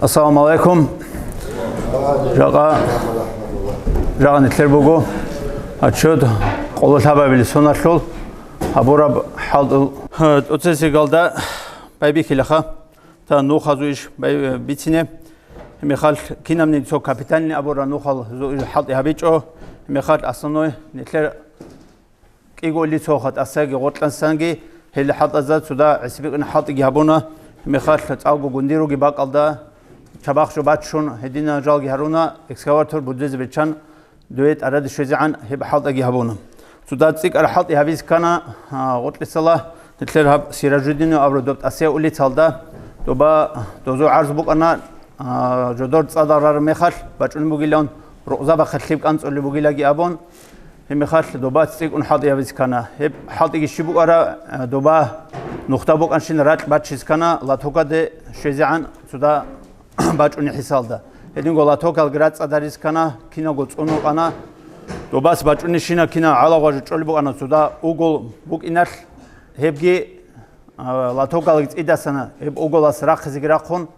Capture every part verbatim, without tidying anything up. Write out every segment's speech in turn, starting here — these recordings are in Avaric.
Ассаламу алейкум. Жакъа, жакъа нилъер буго отчет къоло лъабабилеб соналъул гьабураб хӀалтӀул. ТӀоцесегалда байбихьилаха. Та нухазул иш бай-, бицине. Гьеб мехалъ кинабниги цо капитальный абураб нухазул иш хӀалтӀи гьабичӀо. Гьеб мехалъ основной нилъер кӀиго лицоха тӀасаги гъоркьасанги гьел хӀалтӀазда цуда гӀисбикьин хӀалтӀиги гьабуна. Гьеб мехалъ цӀалго гундируги бакӀалда чабахъ жо баччун гьединал жалги гьаруна, экскаватор, бульдозер биччан дуе тӀараде щвезегӀан гьеб хӀалтӀаги гьабуна. Цуда цӀикӀкӀараб хӀалтӀи гьабизе ккана, а, гъоркьисала нилъер гьаб Сиражуддинов абураб доб тӀасияб улицалда. Доба дозул гӀарз букӀана, а, жодор цӀадал рараб мехалъ бачӀунеб бугилан, рукъзабахъе лъим кӀанцӀулеб бугилаги абун, гьеб мехалъ доба цӀикӀкӀун хӀалтӀи гьабизе ккана. Гьеб хӀалтӀиги щиб букӀара, а, доба нухда букӀанщин ракь баччизе ккана, лотокаде щвезегӀан цуда бачӀунеб хӀисалда. Гьединго лотокалги рацӀцӀад гьаризе ккана, киналго цӀун рукӀана. Добас бачӀунебщинаб кинаб гӀалагъважу чӀолеб букӀана цуда угол букӀиналъ, гьебги, а, лотокалги цӀидасан гьеб уголас рахъизеги рахъун,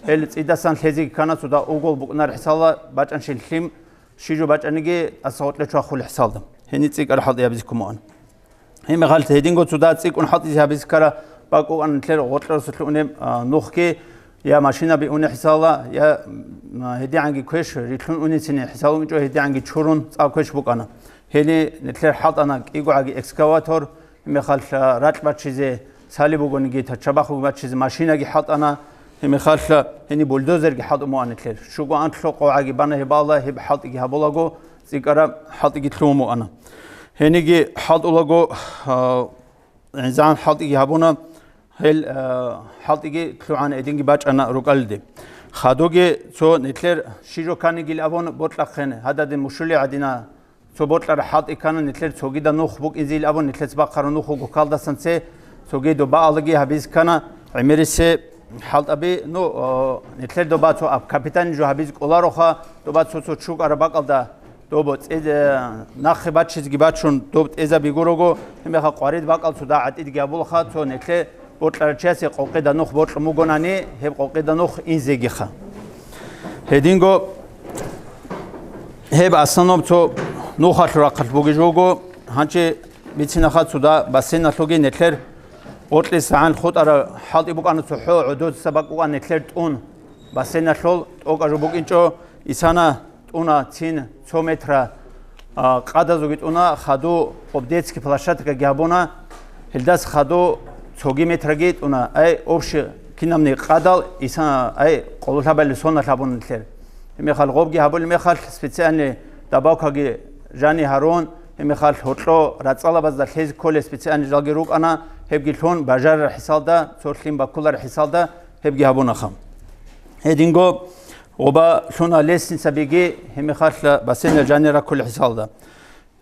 гьел цӀидасан лъезеги ккана цуда угол букӀунареб хӀисалда бачӀанщин лъим, щиб жо бачӀаниги тӀаса гъоркье чвахулеб хӀисалда. Гьениб цӀикӀкӀараб хӀалтӀи гьабизе ккун букӀана. Гьеб мехалъ гьединго цуда цӀикӀкӀун хӀалтӀизе гьабизе ккараб бакӀ букӀана нилъер гъоркьарасулъ унеб, а, нухги, я машинаби унеб хӀисалда, я, м, гьедигӀанги квеш рилълъун унесине хӀисал унчӀо, гьедигӀанги чурун цӀакъ квеш букӀана. Гьениб нилъер хӀалтӀана кӀиго гӀаги экскаватор, гьеб мехалъ, а, ракь баччизе, цали бугониги, та чабахъ бугеб баччизе машинаги хӀалтӀана, гьеб мехалъ, а, гьениб бульдозерги хӀалтӀун букӀана нилъер. Щуго анлъго къо гӀаги бана гьеб бала, гьеб хӀалтӀиги гьабулаго, цӀикӀкӀараб хӀалтӀиги лъугьун букӀана. Гьениги хӀалтӀулаго, а, гӀезегӀан хӀалтӀиги гьабуна, гьел, а, хӀалтӀиги лъугӀана, гьединги бачӀана рукӀалде. Хадуги цо нилъер щиб жо кканигил абун бокьахъин, гьададин мушулей гӀадина, цо бокьараб хӀалтӀи ккана, нилъер цогидаб нух букӀинзейил абун, нилъеца бахъараб нух вуго ккалдасан цебе, цоги доба алаги гьабизе ккана, гӀемерисел хӀалтӀаби, ну, о, нилъер доба цо аб-, капитальный жо гьабизе кӀолароха, доба цо-цо чукӀараб бакӀалда, доб цӀе-, э, нахъе баччизеги бачун, доб тӀезаби гурого, гьеб мехалъ къварид бакӀал цо дагь гӀатӀидги гьабулаха, цо нилъер бокьарав чиясе къокъида нух бокьун бугонани, гьеб къокъида нух инзегиха. Гьединго гьеб основном цо нухалъул рахъалъ бугеб жо буго, гьанже бицинаха цуда бассейналъулги нилъер бокьизе гӀан хутӀараб хӀалтӀи букӀана цохӀо, гӀодоца бакӀ букӀана нилъер тӀун бассейналъул тӀокӀаб жо букӀинчӀо, исана тӀуна цин цо метра, а, къадазулги тӀуна, хаду къоб детский площадкаги гьабуна, гьелдаса хаду цоги метраги тӀуна, ай, общий кинабниги къадал иса-, ай, къоло лъабабилеб соналъ гьабуна нилъер. Гьеб мехалъ гъобги гьабулеб мехалъ специальный добавкаги жани гьарун, гьеб мехалъ гьоркьо рацӀцӀалабазда лъезе кколел специальный жалги рукӀана, гьебги лъун бажарараб хӀисалда, цо лъим баккулареб хӀисалда гьебги гьабунаха. Гьединго гъоба лъуна лестницабиги, гьеб мехалъ бассейнал жанир раккулеб хӀисалда.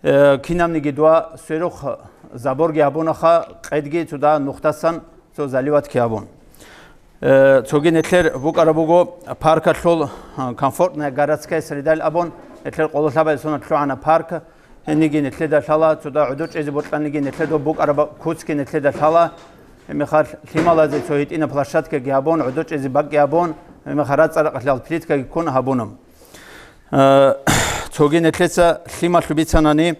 Э, кинабниги дова сверухъ заборги гьабунаха, къедги цуда нухдасан цо заливатги гьабун. Э, цоги нилъер букӀараб буго паркалъул, а, комфортная городская средайил абун, нилъер къоло лъабабилеб соналъ лъугӀана парк. Гьениги нилъеда лъала, цуда гӀодор чӀезе бокьаниги нилъер доб букӀараб куцги нилъеда лъала. Гьеб мехалъ лъималазе цо гьитӀинаб площадкаги гьабун, гӀодор чӀезе бакӀги гьабун, гьеб мехалъ рацӀцӀа-ракъалъе плиткаги ккун гьабуна. Э, цоги нилъеца лъималъул бицанани,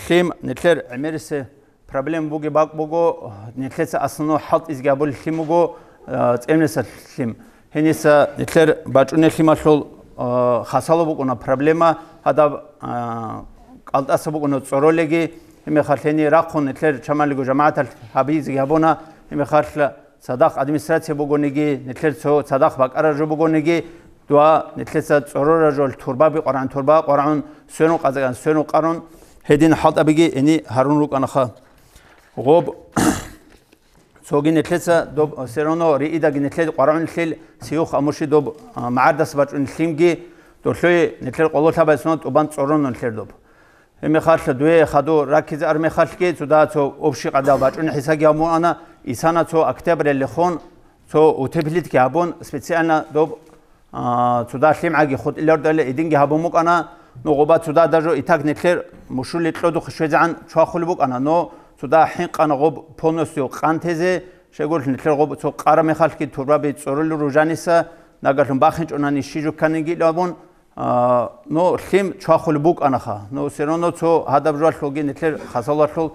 лъим нилъер гӀемерисел проблема бугеб бакӀ буго, нилъеца основной хӀалтӀизеги гьабулеб лъим буго, э, цӀемлъиса лъим. Гьениса нилъер бачӀунеб лъималъул, э, хасало букӀуна проблема, гьадаб, э, кӀалтӀаса букӀуна цӀоролеги, гьеб мехалъ гьениб рахъун нилъер чамалиго жамагӀаталъ гьабизеги гьабуна, гьеб мехалъ цадахъ администрация бугониги, нилъер цо цадахъ бакӀараб жо бугониги, дова нилъеца цӀорораб жо турбаби къварагӀун, турба къварагӀун, сверун къазагӀан, сверун къарун, гьедин хӀалтӀабиги гьениб гьарун рукӀанаха. Гъоб цоги нилъеца доб, все равно риидаги нилъеда къварагӀунлъил сиюх амуши доб, а, магӀардас бачӀунеб лъимги, долъуе нилъер къоло лъабабилеб соналъ тӀубан цӀорон нилъер доб. Гьеб мехалъ дуе хаду раккизе ар мехалъги цуда цо общий къадал бачӀунеб хӀисабги гьабун ана, исана цо октябралдехун цо утеплитки гьабун, специально доб, а, цуда лъимгӀаги хутӀилардали гьединги гьабун букӀана. Ну, гъоба цуда даже и так нилъер мушули кьодухъе щвезегӀан чвахулеб букӀана, но цуда хӀинкъана гъоб полностью къантезе, щайгурелъул нилъер гъоб цо къараб мехалъги турбаби цӀорулел ружаниса, Нагагьлъун бахинчӀунани щижукканиги абун, а, ну, лъим чвахулеб букӀанаха. Ну, все равно цо гьадаб жоалъулги нилъер хасалалъул,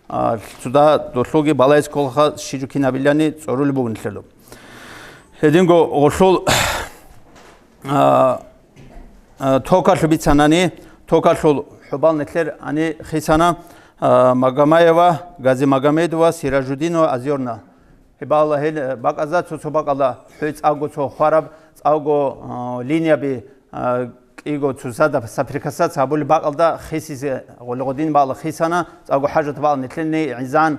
а, цуда долъулги балайс кколаха, щижуккин гьабилани цӀорулеб буго нилъелъул. Гьединго гъолъул, а, а, токалъу бицанани, токалъул хӀубал нилъер ани хисана, а, Магомаева, Газимагомедова, Сиражудинова, Озёрна. Гьебала гьел бакӀазда цо-цо бакӀалда хӀуй цӀакъго цо хвараб, цӀакъго, а, линияби, а, кӀиго цоцазда соприкасаться гьабулеб бакӀалда хисизе гъолгъодин бакӀалда хисана, цӀакъго хӀажат бакӀалда нилъелни гӀизан,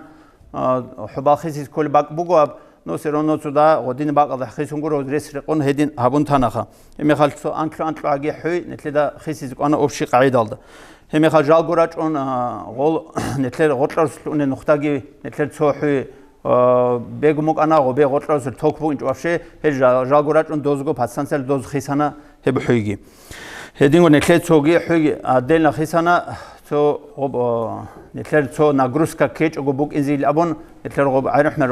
а, хӀубал хисиз кколеб бакӀ буго аб, но все равно цода гъодин бакӀалда хисун гуро рес рекъон гьедин гьабун танаха. Гьеб мехалъ цо анлъу-анлъугӀаги хӀуй нилъеда хисиз кӀвана общий къагӀидалда. Гьеб мехалъ жалго рачӀун, а, гъол нилъер гъоркьарусулъ унел нухдаги нилъер цо хӀуй, а, бегун букӀана, гъобе гъоркьарусул ток бугинчӀо вообще, гьел жа-, жалго рачӀун дозго подстанциялъ доз хисана гьеб хӀуйги. Гьединго нилъер цоги хӀуйги отдельно хисана, цо гъоб-, а, нилъер цо нагрузка ккечӀого букӀинзейил абун, нилъер гъоб ГӀайрухӀмер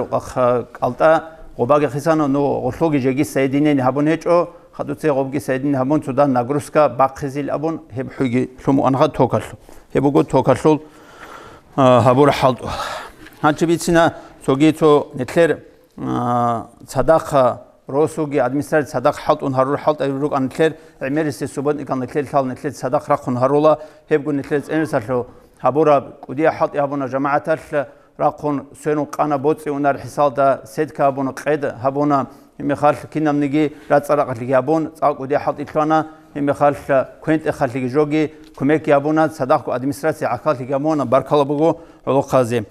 кӀалтӀа гъобаги хисана, ну, гъолъулги жеги соединение гьабун гьечӀо, хадуце гъобги соединение гьабун, цода нагрузка бахъизил абун, гьеб хӀуйги лъумуанха токалъу. Гьеб буго токалъул, а, гьабура хӀалтӀу. Гьанчи бицина цоги цо нилъер, а, цадахъа росуги администрация цадахъ хӀалтӀун гьарур хӀалтӀаби рукӀан нилъер гӀемерисеб субботникал нилъер лъал нилъер цадахъ рахъун гьарула, гьебго нилъер цӀернисалъу гьабураб кӀудияб хӀалтӀи гьабуна жамагӀаталъ, рахъун сверун къана боцӀи унар хӀисалда, сетка гьабуна, къед гьабуна, гьебмехалъ кинабниги рацӀцӀа-ракъалъиги гьабун, цӀакъ кӀудияб хӀалтӀи лъугьана, гьебмехалъ квен-тӀехалъиги жоги кумекги гьабуна, цадахъго администрация гӀахьаллъиги гьабуна, баркала буго гӀолохъазе.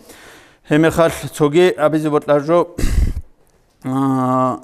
Гьебмехалъ цоги абизе бокьа жо, а,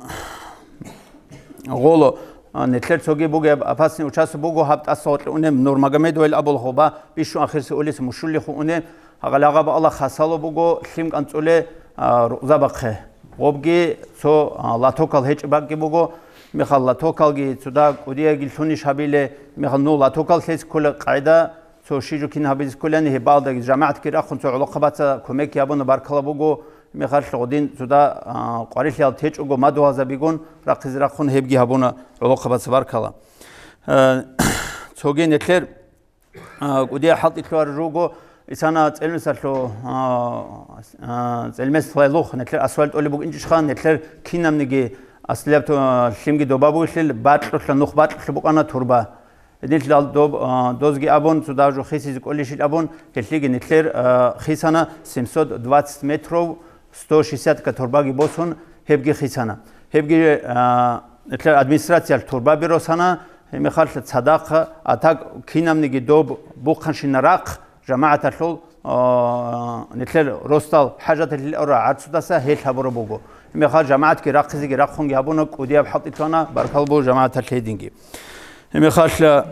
гъоло, а, нилъер цоги бугеб, опасный участок буго, гьаб тӀаса гъоркье унеб, Нурмагомедовил абул гъоба, бищун ахирсе улица Мушулихъу унеб, гьагъал гьагъаб Аллагь хасало буго, лъим кӀанцӀуле, а, рукъзабахъе. Гъобги цо, а, лотокал гьечӀеб бакӀги буго, мехал лотокалги цуда кӀудияги лъунищ гьабиле, мехал ну лотокал лъезе ккола къагӀида, цо щижукин гьабизе кколани, гьеб балдаги жамагӀатги рахъун цо гӀолохъабаца кумекги гьабуна, баркала буго, мехалъ гъодин цуда, а, къварилъиял течӀого мадугьалзабигун рахъизе рахъун гьебги гьабуна гӀолохъабаца, баркала. Э, цоги нилъер, а, кӀудияб хӀалтӀи лъугьарал руго, исана цӀелмесалъу, а, а, цӀелмес лъугьа-, нилъер асфальт тӀолеб букӀинчӀищха, нилъер кинабниги аслияб ту-, лъимги доба бугелъул бакьулъа, нух бакьулъа букӀана турба. Гьединлъидал доб-, а, дозги абун, цо даже хисизе кӀолищил абун, гьелъиги нилъер, а, хисана семьсот двадцать метров, сто шестьдесят ка турбаги босун, гьебги хисана. Гьебги, а, нилъер администрациялъ турбаби росана, гьебмехалъ цадахъ, а так кинабниги доб бухъанщина рахъ, жамагӀаталъул, а, нилъер росдал хӀажаталъе ара гӀарцудаса гьел гьабураб буго. Гьебмехалъ жамагӀатги рахъизеги рахъунги гьабуна, кӀудияб хӀалтӀи лъугьана, баркал буго жамагӀаталъе гьединги. Гьебмехалъ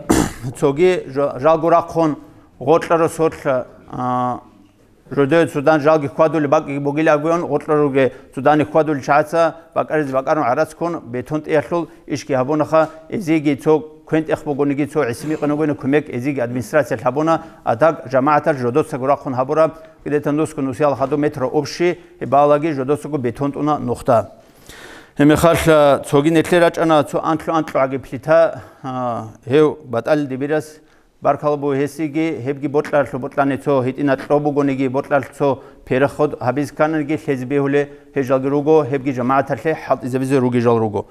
цоги жо-, жалго рахъун гъоркьа росулъ, а, жодое цодан жалги хьвадулеб бакӀги бугилан абун, гъоркьа руге цодани хьвадулел чагӀаца бакӀаризе бакӀарун гӀарац ккун, бетон тӀиялъул ишги гьабунаха, эзиги цо квен-тӀех бугониги, цо гӀисин-микъин бугони кумек эзиги администрациялъ гьабуна, а так жамагӀаталъ жодоцаго рахъун гьабураб, где-то нусго-нусиялда хадуб метр общий, гьеб балагьги жодоцаго бетон тӀуна нухда. Гьебмехалъ цоги нилъер рачӀана цо анлъу-анлъугӀаги плита, а, гьев БатӀал Дибирас, баркала буго гьесиги, гьебги бокьаралъув бокьани цо гьитӀина кьо бугониги, бокьаралъ цо переход гьабизе ккананиги лъезе бегьулей гьел жалги руго, гьебги жамагӀаталъе хӀалтӀизабизе ругел жал руго.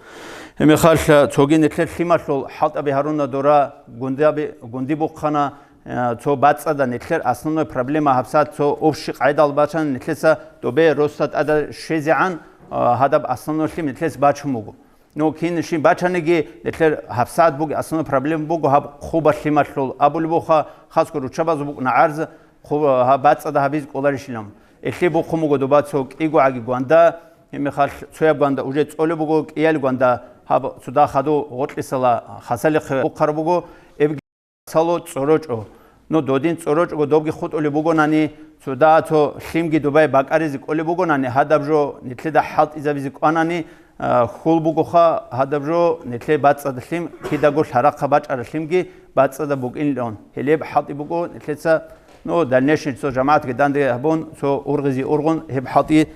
Гьебмехалъ цоги нилъер лъималъул хӀалтӀаби гьаруна дора, гундаби, гунди бухъана, э, цо бацӀцӀада нилъер основной проблема гьабсагӀат цо общий къайдал бачана нилъеца добе росда тӀада щвезегӀан, э, гьадаб основной лъим нилъеца бачун буго. Ну, кин щиб бачаниги, нилъер гьабсагӀат буго, основной проблема буго гьаб хъуба лъималъул. Абулеб буха, хасго руччабазул букӀуна гӀарз, хъуба гьаб бацӀцӀада гьабизе кӀоларищилан. Элъи бухъун буго доба цо кӀигогӀаги гванда, гьебмехалъ цояб гванда уже цӀолеб буго, кӀиял гванда гьаб цуда хадув гъоркьисала хасалихъе бухъараб буго, эбги сало цӀорочӀо. Ну, додин цӀорочӀого добги хутӀулеб бугонани, цо дагьа цо лъимги добай бакӀаризе кӀолеб бугонани, гьадаб жо нилъеда хӀалтӀизабизе кӀванани, а, хьул бугоха, гьадаб жо нилъее бацӀцӀадаб лъим, кидаго лъарахъа бачӀараб лъимги бацӀцӀадаб букӀинилан. Гьелеб хӀалтӀи буго нилъеца, ну, дальнейший цо жамагӀатги данде гьабун, цо ургъизе ургъун гьеб хӀалтӀи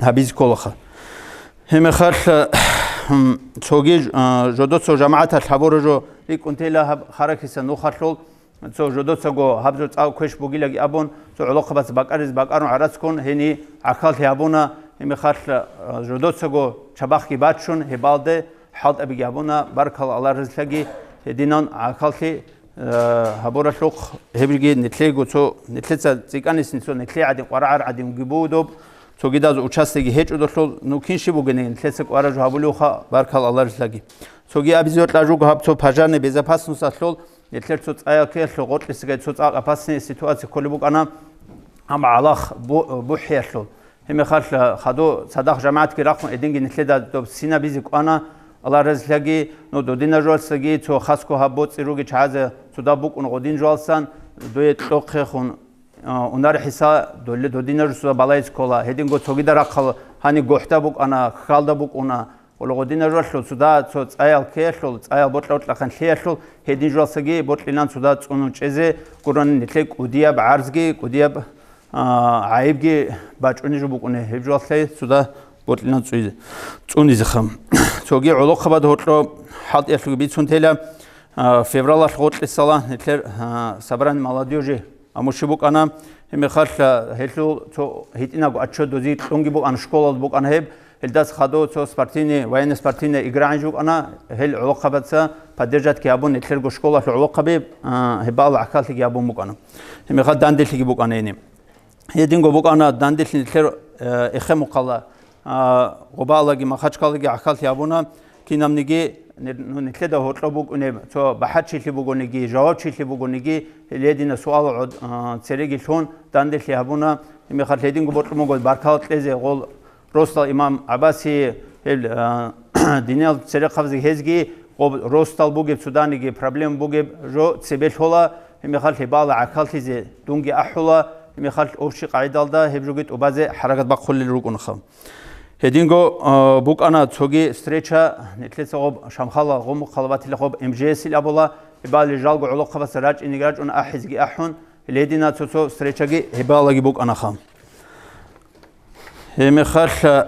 гьабизе кколаха. Гьебмехалъ, Цоги, а, жодоцо жамагӀаталъ гьабура жо рикӀкӀун тела гьаб харахьиса нухалъул, цо жодоцаго гьаб жо цӀакъ квеш бугилаги абун, цо гӀолохъабац бакӀариз бакӀарун гӀарацгун гьени гӀахьаллъи гьабуна, гьеб мехалъ, а, жодоцаго чабахъги бачун, гьебалде хӀалтӀабиги гьабуна, баркал Аллагь разилаги, гьединан гӀахьаллъи Э, гьабуралъухъ гьебги нилъего цо, нилъеца цӀикӀкӀанисин цо нилъее гӀадин, къварагӀар гӀадинги буго доб, цогидаз участиги гьечӀодалъул, ну, кин щиб бугони, нилъеца кӀваражу гьабулевха, баркал Аллагьрилъаги. Цоги абизе кьажуго гьаб цо пожарный безопасносталъул, нилъер цо цӀаялъе гъоркьисегай цо цӀакъ опасный ситуация кколеб букӀана, гьаб гӀалахъ бу-, бухӀиялъул. Гьеб мехалъ, хадув цадахъ жамагӀатги рахъун, гьединги нилъеда доб синабизе кӀвана, Аллагь разилаги, ну, додинажуасаги цо хасго гьаб боцӀи руги чагӀазе цуда букӀун гъодин жуалсан, дуе кьохъехун, а, унар хӀиса доле додинажусуда балайз ккола. Гьединго цогида рахъал гьани гохӀда букӀана, хьалда букӀуна, гъодинажуалъул цуда цо цӀаял ккеялъул, цӀаял бокьа-бокьахъан лъеялъул, гьедин жуалсаги бокьилан цуда цӀунун чӀезе гурони нилъе кӀудияб гӀарзги, кӀудияб а, гӀайибги бачӀуней жо букӀуней, гьеб жугьаллъи цуда бокьилан цӀуизе-, цӀунизеха. Цоги гӀолохъабад гьоркьо хӀалтӀиялъуги бицун тела, а, февралалъ гъоркьисала нилъер, а, собрание молодёжи амуши букӀана. Гьеб мехалъ, а, гьелъул цо гьитӀинабго отчет дози кьунги букӀана, школалда букӀана гьеб. Гьелдас хадув цо спортивный, военно-спортивная игра гӀинж букӀана, гьел гӀолохъабаца поддержатьги гьабун, нилъерго школалъул гӀолохъаби, а, гьебал гӀахьаллъиги гьабун букӀана. Гьеб мехалъ данделъиги букӀана гьени. Гьединго букӀана данделъи нилъер, э, эхемухъала, а, Гъубалаги Махачкалаги гӀахьаллъи гьабуна, кинабниги нир-, ну, нилъеда гьоркьоб букӀунеб, цо бахӀарчилъи бугониги, жавабчилъи бугониги, гьел гьедина суал гӀод-, а, цереги лъун данделъи гьабуна. Гьеб мехалъ гьединго бокьун буго баркала кьезе гъол росдал имам ГӀаббаси, гьел, а, диниял церехъабазе гьезги гъоб росдал бугеб, цоданиги проблема бугеб жо цебе лъола, гьеб мехалъ гьебала гӀахьаллъизе дунги ахӀула, гьеб мехалъ общий къагӀидалда гьеб жоги тӀубазе хӀаракат бахъулел рукӀунха. Гьединго, а, букӀана цоги встреча, нилъеца гъоб Шамхала гъумухъалабатила гъоб М Ж С-ил абула, гьебали жалго гӀолохъабаца рачӀинеги рачӀун ахӀизеги ахӀун, гьел гьедина цо-цо встречаги гьебалаги букӀанаха. Гьеб мехалъ,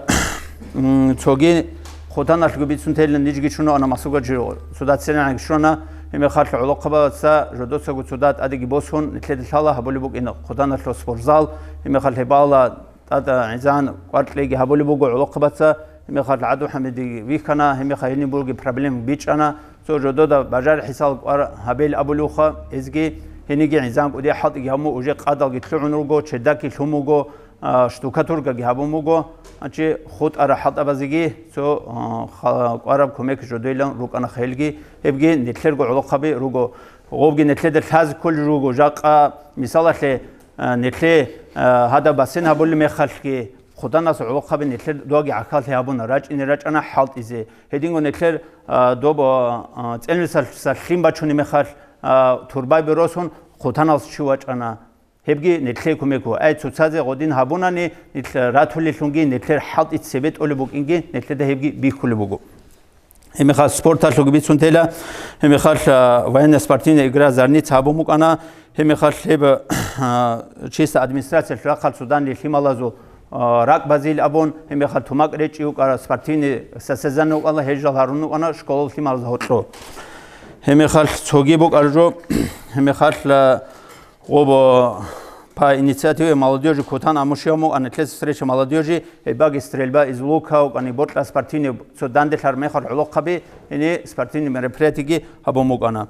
м, цоги хъутаналъго бицун тела нижги чуна ана масуга жо, цо дацинанги чуна, гьеб мехалъ гӀолохъабаца жодоцаго цо дат тӀадеги босун, нилъеда лъала гьабулеб букӀин хъутаналъул спортзал, гьеб мехалъ гьебала тӀад гӀизан кӀвар кьеги гьабулеб буго гӀолохъабаца, гьеб мехалъ ГӀадул ХӀамидги вихьана, гьеб мехалъ гьениб бугеб проблема бичӀчӀана, цо жодода бажар хӀисал кӀвар гьабел абулевха, эзги гьениги гӀизан кӀудиял хӀалтӀиги гьабун, уже къадалги лъугӀун руго, чердакги лъун буго, а, штукатуркаги гьабун буго, гьанчи хутӀара хӀалтӀабазеги цо, а, ха-, кӀвараб кумек жодойилан рукӀана хелги, гьебги нилъерго гӀолохъаби руго. Гъобги нилъеда лъазе кколел руго, жакъа, мисалалъе, а, нилъе, а, гьадаб бассейн гьабулеб мехалъги, хъутанас гӀолохъаби нилъер дуаги гӀахьаллъи гьабуна, рачӀине рачӀана хӀалтӀизе. Гьединго нилъер, а, доб, а, цӀелмисалъуса лъим бачунеб мехалъ, а, турбаби росун, хъутаналъ чи вачӀана. Гьебги нилъее кумек буго. Ай, цоцазе гъодин гьабунани, нилъ ратулелъунги, нилъер хӀалтӀи цебе тӀолеб букӀинги, нилъеда гьебги бихьулеб буго. Гьеб мехалъ спорталъуги бицун тела, гьеб мехалъ, а, военно-спортивная игра «Зарница» гьабун букӀана, гьеб мехалъ гьеб, а, чисто администрациялъул рахъалъ цоданил лъималазул, а, ракӀ базил абун, гьеб мехалъ тумакъ речӀчӀи вукӀара, спортивный состязание вукӀана, гьел жал гьарун вукӀана школал лъималаз гьоркьо. Гьеб мехалъ цоги букӀар жо, гьеб мехалъ, а, Гъоб, э, по инициативе молодёжи кутан амушияму, а нилъеца встреча молодёжи, гьебаги стрельба из лука, вукӀани бокьа спортивный цо данделъар мехалъ гӀолохъаби, гьени спортивный мероприятиеги гьабун букӀана.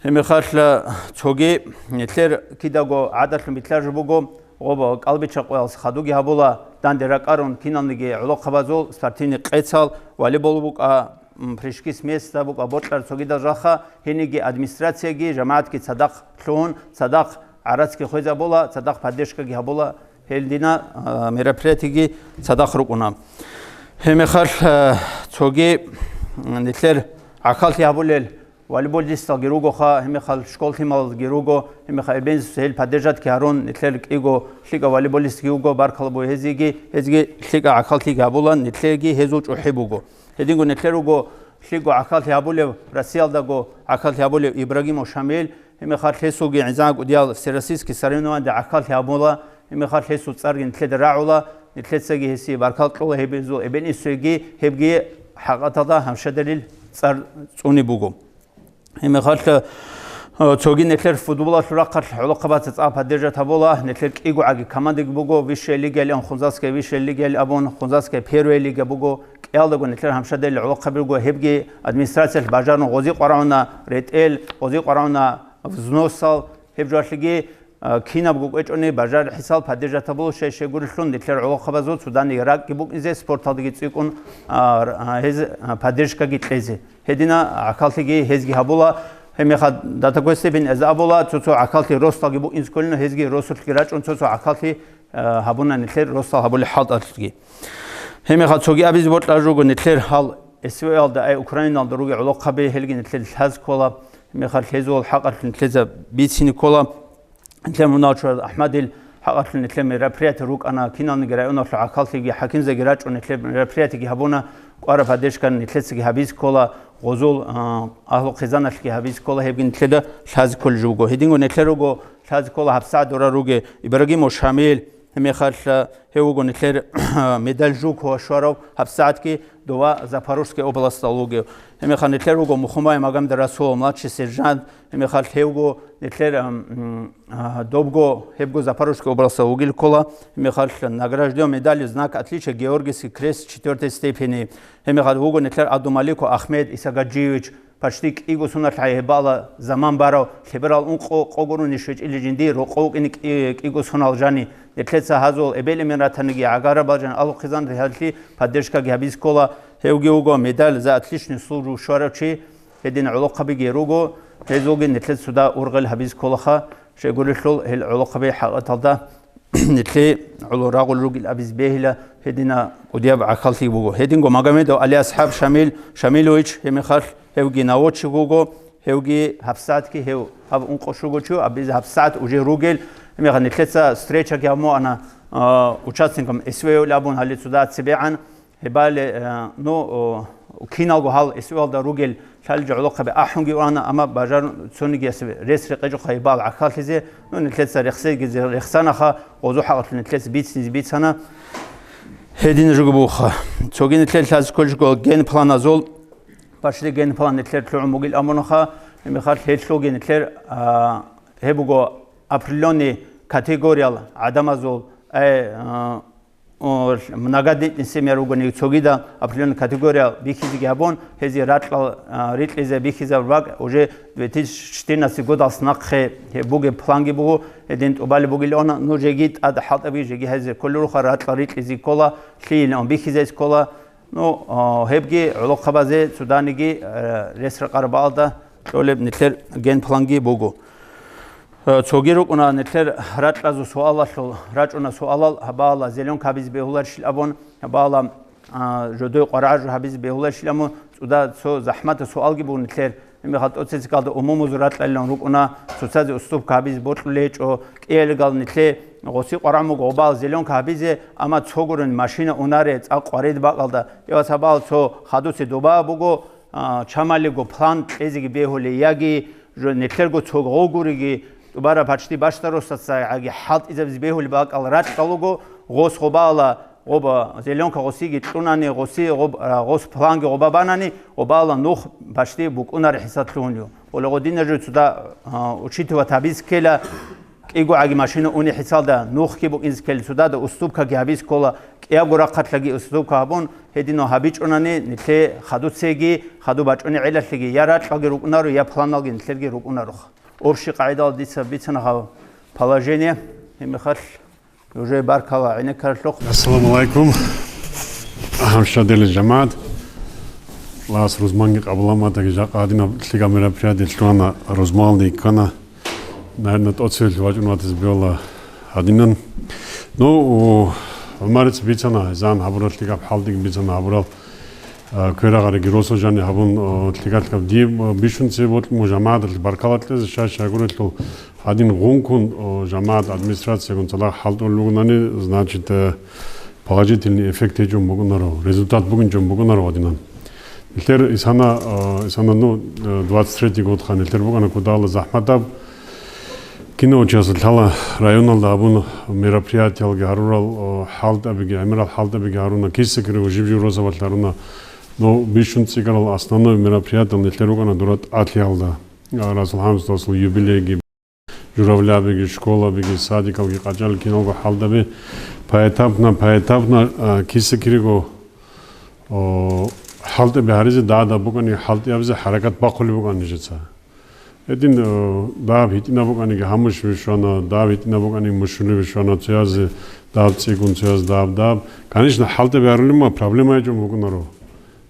Гьеб мехалъ, э, цоги нилъер кидаго гӀадалъун битлъаржу буго, гъоб, э, кӀалбича къоялъ хадуги гьабула, данде ракӀарун киналниги гӀолохъабазул спортивный къецал, волейбол букӀа, м, прыжки с места букӀа бокьар цогидал жаха, гьениги администрацияги жамагӀатги цадахъ лъугьун, цадахъ гӀарацги хвезабула, цадахъ поддержкаги гьабула, гьел дина, а, мероприятиеги цадахъ рукӀуна. Гьеб мехалъ, а, цоги, м, нилъер гӀахьаллъи гьабулел волейболисталги ругоха, гьеб мехалъ школ лъималги руго, гьеб мехалъ эбензус гьел поддержатги гьарун, нилъер кӀиго лъикӀав волейболистги вуго, баркала буго гьезиеги, гьезги лъикӀа гӀахьаллъиги гьабула, нилъееги гьезул чӀухӀи буго. Гьединго нилъер руго лъикӀго гӀахьаллъи гьабулев, Россиялдаго гӀахьаллъи гьабулев Ибрагимов Шамил, гьеб мехалъ гьесулги гӀинзан кӀудиял всероссийский соревнованиде гӀахьаллъи гьабула, гьеб мехалъ гьесул цӀарги нилъеда рагӀула, нилъецаги гьесие баркал кьола, гьеб гьезул эбел-инсуеги, гьебги хӀакъаталда гьамшадерил цӀар цӀуни буго. Гьеб мехалъ, э, цоги нилъер футболалъул рахъалъ гӀолохъабаца цӀакъ поддержать гьабула, нилъер кӀиго гӀаги командаги буго, высшая лигаялъ, Хунзахская высшая лигаялъ абун, Хунзахская первая лига буго, кӀиялдаго нилъер гьамшадерил гӀолохъаби руго, гьебги администрациялъ бажарун гъози къварагӀуна ретӀел, гъози къварагӀуна взносал, гьеб жоялъеги, а, кинабго кӀвечӀони бажарил хӀисал поддержать гьабула, щай-щайгурелъул нилъер гӀолохъабазул цо данде ракӀги букӀине, спорталдаги цӀикӀкӀун, а, р-, а, гьез, а, поддержкаги кьезе. Гьедина гӀахьаллъиги гьезги гьабула, гьеб мехалъ до такой степени гьез абула, цо-цо гӀахьаллъи росдалги букӀине кколин, гьезги росулъги рачӀун, цо-цо гӀахьаллъи, а, гьабуна нилъер росдал гьабулел хӀалтӀалъги. Гьеб мехалъ цоги абизе бокьараб жо буго, нилъер гьал СВО-ялда, ай, Украиналда ругел гӀолохъаби, гьелги нилъер лъазе ккола, гьеб мехалъ гьезул хӀакъалъулъ нилъеца бицине ккола. Нилъер мунагьал чураял АхӀмадил хӀакъалъулъ нилъер мероприятие рукӀана, киналниги районалъул гӀахьаллъиги, хӀакимзабиги рачӀун нилъер мероприятиеги гьабуна, кӀвараб поддержка нилъецаги гьабизе ккола, гъозул, а, агьлу-хъизаналъги гьабизе ккола, гьебги нилъеда лъазе кколеб жо буго. Гьединго нилъер руго лъазе ккола гьабсагӀат дора ругел Ибрагимов Шамил, гьеб мехалъ, гьев вуго нилъер медаль жуго щварав, гьабсагӀатги дова Запорожская областалда вугев. Гьеб мехалъ нилъер вуго Мухумай Магомед-Расул, младший сержант, гьеб мехалъ гьевго нилъер, ам, м, а, добго гьебго Запорожская областалда вугел ккола, гьеб мехалъ награжден медалью «Знак отличия», Георгиевский крест четвёртой степени, гьеб мехалъ вуго нилъер Абдумаликов Ахмед Исагаджиевич, почти кӀиго соналъ гьебала заман барав, лъеберал ункъо къо гурони щвечӀила жиндие рокъов вукӀине кӀи-, кӀиго сонал жани. Нилъеца гьазул эбел-эмен ратаниги гӀагарабал жан алхъизан рихьалъи поддержкаги гьабизе ккола, гьевги вуго медаль «За отличную службу» щварав чи, гьедин гӀолохъабиги руго, гьезулги нилъеца цода ургъел гьабизе кколаха, щайгурелъул гьел гӀолохъаби хӀакъаталда нилъее гӀоло рагъул ругел абизе бегьила, гьедина кӀудияб гӀахьаллъи буго. Гьединго Магомедов АлиасхӀаб Шамил Шамилович, гьеб мехалъ гьевги наводчик вуго, гьевги гьабсагӀатги гьев гьаб ункъо щуго чи, абизе гьабсагӀат уже ругел, гьеб мехалъ нилъеца встречаги гьабуана, а, участникам СВО-ял абун гьале цода цебегӀан, Гьебали, э, ну, о, киналго гьал СВО-ялда ругел лъалел жо гӀолохъаби ахӀунги уана, амма бажарун цониги ясаб рес рекъечӀоха гьебал гӀахьаллъизе, ну, нилъеца рехсегизе рехсанаха, гъозу хӀакъалъулъ нилъеца бицинизе бицана. Гьедин жуго буха. Цоги нилъер лъазе кколеб жуго генпланазул, башли генплан нилъер лъугӀун бугил амунаха, гьеб мехалъ гьелъулги нилъер, а, гьеб буго определённый категориял гӀадамазул, э, а, о, многодетный семья ругони цогидал определённый категория бихьизеги гьабун, гьезие ракьал, а, рикьизе бихьизаб бакӀ уже две тысячи четырнадцатый годалъ нахъе гьеб бугеб планги буго, гьедин тӀубалеб бугилаана, ну, жеги тӀад хӀалтӀаби, жеги гьезие кколеруха, ракьал рикьизе ккола, лъиилан бихьизе ккола. Ну, а, гьебги гӀолохъабазе цоданиги, а, рес-ракъарабаалда кьолеб нилъер генпланги буго. Э, цоги рукӀуна нилъер ракьазул суалалъул, рачӀуна суалал, гьабала зеленка гьабизе бегьуларищил абун, гьабала, а, жодой къварагӀажу гьабизе бегьуларищил абун, цӀуда цо захӀматаб суалги буго нилъер. Гьеб мехалъ тӀоцебесеб ккалда умумузул ракьалилан рукӀуна, цоцазе уступка гьабизе бокьулей гьечӀо, кӀиялигал нилъе гъоси къварагӀун буго гьабала зеленка гьабизе, амма цо гурун машина унаре цӀакъ къварид бакӀалда, я ва гьабала цо хадусе доба буго, а, чамалиго план кьезеги бегьулей, яги жо-, нилъерго цо гъо гуриги, тӀубараб почти бащдаб росдацаги хӀалтӀизабизе бегьулеб бакӀал ракьалуго, гъос гъобала, гъоба зеленка гъосиги кьунани, гъоси гъоб-, а, гъос планги гъоба банани, гъобала нух почти букӀунаре хӀисаблъугьунев. Ола гъодина жо цуда, а, учитывать гьабизе ккела, кӀиго гӀаги машина уни хӀисалда нухги букӀинзе ккела, цодада уступкаги гьабизе ккола, кӀиябго рахъалъаги уступка гьабун, гьединав гьабичӀунани, нилъе хадуцеги, хаду бачӀуней гӀелалъеги я ракьалги рукӀунаро, я планалги нилъерги рукӀунаро. Общий къагӀидал дица бицана гьаб положение, гьеб мехалъ уже баркала гӀенеккаралъухъ. Ассаламу алейкум. Гьамшадерил жамагӀат. Лас рузманги къабуламатаги жакъа гьадинаб лъикӀаб мероприятие лъугьана рузманалде ккана. Наверное, тӀоцеве вачӀун ватизе бегьула гьадинан. Ну, у, ГӀумарица бицана, зан гьабурал лъикӀаб хӀалтӀиги бицана гьабурал, а, кверагъариги росо жани гьабун, о, лъикӀаб-лъикӀаб. Дие, о, бищун цебе бокьун буго жамагӀаталъе баркала кьезе, щай-щайгурелъул гьадин гъункун, о, жамагӀат администрациягун цадахъ хӀалтӀулел ругонани, значит, э, положительный эффект гьечӀун букӀунаро, результат бугинчӀун букӀунаро гьадинан. Нилъер исана, а, исана, ну, э, двадцать третий годха нилъер букӀана кодала захӀматаб. Кино участвовать лъала районалда гьабун мероприятиялги гьарурал, а, хӀалтӀабиги, гӀемерал хӀалтӀабиги гьаруна, киса-кире жиб-жиб росабалъ гьаруна. Ну, бищун цӀикӀкӀарал основной мероприятиял нилъер рукӀана дура тӀатлъиялда. А, Расул ХӀамзатовасул юбилейги, журавлябиги, школабиги, садикалги, къачӀал киналго хӀалдаби поэтапно, поэтапно, а, киса-кириго, о, хӀалтӀаби гьаризе, дагьа-дагьаб букӀани хӀалтӀи гьабизе хӀаракат бахъулеб букӀана нижеца. Гьедин, э, дагьаб гьитӀинаб букӀаниги гьамушаби щвана, дагьаб гьитӀинаб букӀаниги мушулиби щвана, цоязе дагьаб цӀикӀкӀун, цоязе дагьаб-дагьаб. Конечно, хӀалтӀаби гьарулеб ма, проблема гьечӀун букӀунаро.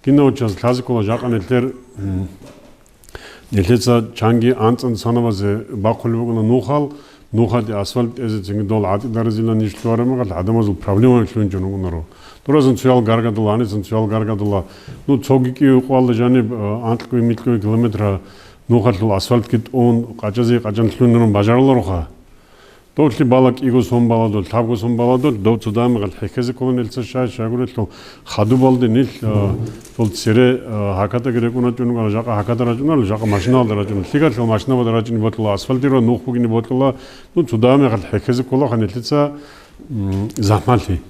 Кинав час лъазе ккола жакъа нилъер, м, нилъеца чанги анцӀан санабазе бахъулеб букӀуна нухал, нухалде асфальт тӀезе цинги дол гӀатӀидаризилан иш лъугьараб мехалъ гӀадамазул проблемаби лъугьинчӀун букӀунаро. Дуразун цоял гаргадула, гьанизан цоял гаргадула. Ну, цоги кӀиго къвалда жаниб, э, анкьго-микьго километра нухалъул асфальтги тӀун, къачӀазе къачӀан лъугьинарун бажарулароха. Довлъи бала кӀиго сон баладул, лъабго сон баладул, дов цо дагьаб мехалъ хӀехьезе ккола нилъеца щай-щайгурелъул хадубалде нилъ, а, дол цере, а, гьакатаги рекӀун рачӀун ругара, жакъа гьаката рачӀунарел, жакъа машиналда рачӀунел. Лъикалъул машинабада рачӀине бокьула, асфальтировать нухбугине бокьула, ну, цо дагьаб мехалъ хӀехьезе кколаха нилъеца, м, захӀмалъи.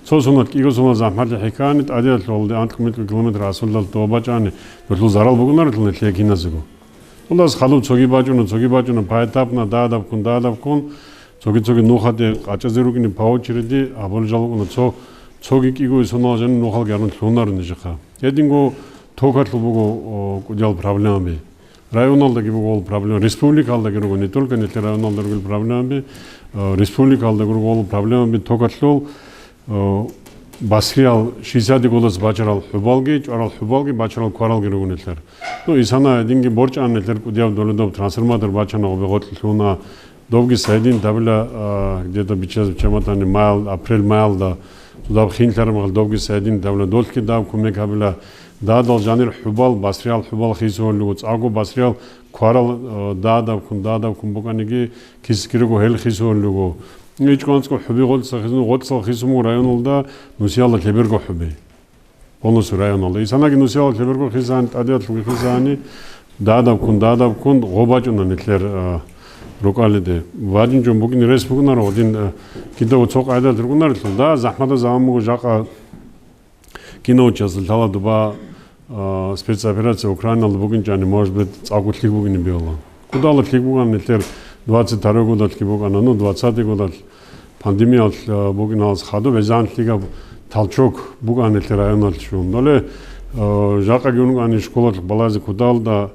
Цо сонат кӀиго сонат захӀмалъи хӀехьани, тӀадиялъулде анкьго-микьго километр асфальтал тӀубачӀани, долъул зарал букӀунарелъул нилъее киназего. Улаз хадуб цоги бачӀуна, цоги бачӀуна, поэтапно, дагьа-дагьабккун, дагьа-дагьабккун, цоги-цоги нухалде къачӀазе рукӀине по очереди, абулел жал букӀуна, цо, цоги кӀиго сонал жаниб нухалги гьарун лъугьунарун нижеха. Гьединго токалъул буго, о, кӀудиял проблемаби. Районалдаги буго гьел проблема, республикалдаги руго, не только нилъер районалда ругел проблемаби, э, республикалдаги руго гьел проблемаби токалъул, э, басриял шисади гулас бачарал хӀубалги, чӀварал хӀубалги, бачарал кваралги руго нилъер. Ну, исана гьединги борчӀана нилъер кӀудияб доледаб трансформатор бачана гъубе гъоркье лъугьуна, Добги сайдин дабила, а, где-то бичаз-, бичаматани маял, апрель-маялда, цо дагьаб хинлъараб мехалъ добги сайдин дабила, долъги дагьаб кумек гьабила, дагьадал жанир хӀубал, басриял хӀубал хисулел руго, цӀакъго басриял кварал, а, дагьа-дагьабккун, дагьа-дагьабккун букӀаниги, кис-кирего гьел хисулел руго. ИчӀго анцӀго хӀуби гъоркьа хисун, гъоркьал хисун буго районалда нусиялда лъеберго хӀуби. Полностью районалда. Исанаги нусиялда лъеберго хисани, тӀадиялъулги хисани, дагьа-дагьабккун, дагьа-дагьабккун гъо бачӀуна нилъер, а, рукӀалиде. БачӀинчӀун букӀине рес букӀунаро, гьедин, а, кидаго цо къайдалъ рукӀунарелъул. Да, захӀматаб заман буго жакъа кинав час лъала дуба, а, спецоперация Украиналда букӀинчӀани, может быть, цӀакъго лъикӀ бугине бегьула. Кудала лъикӀ букӀана нилъер двадцать второй годалъги букӀана, ну, двадцатый годалъ пандемиялъ, а, букӀиналъ хадуб гӀезегӀан лъикӀаб толчок букӀана нилъер районалъ щун. Доле, а, жакъаги унгани школалъ балазе кудалда,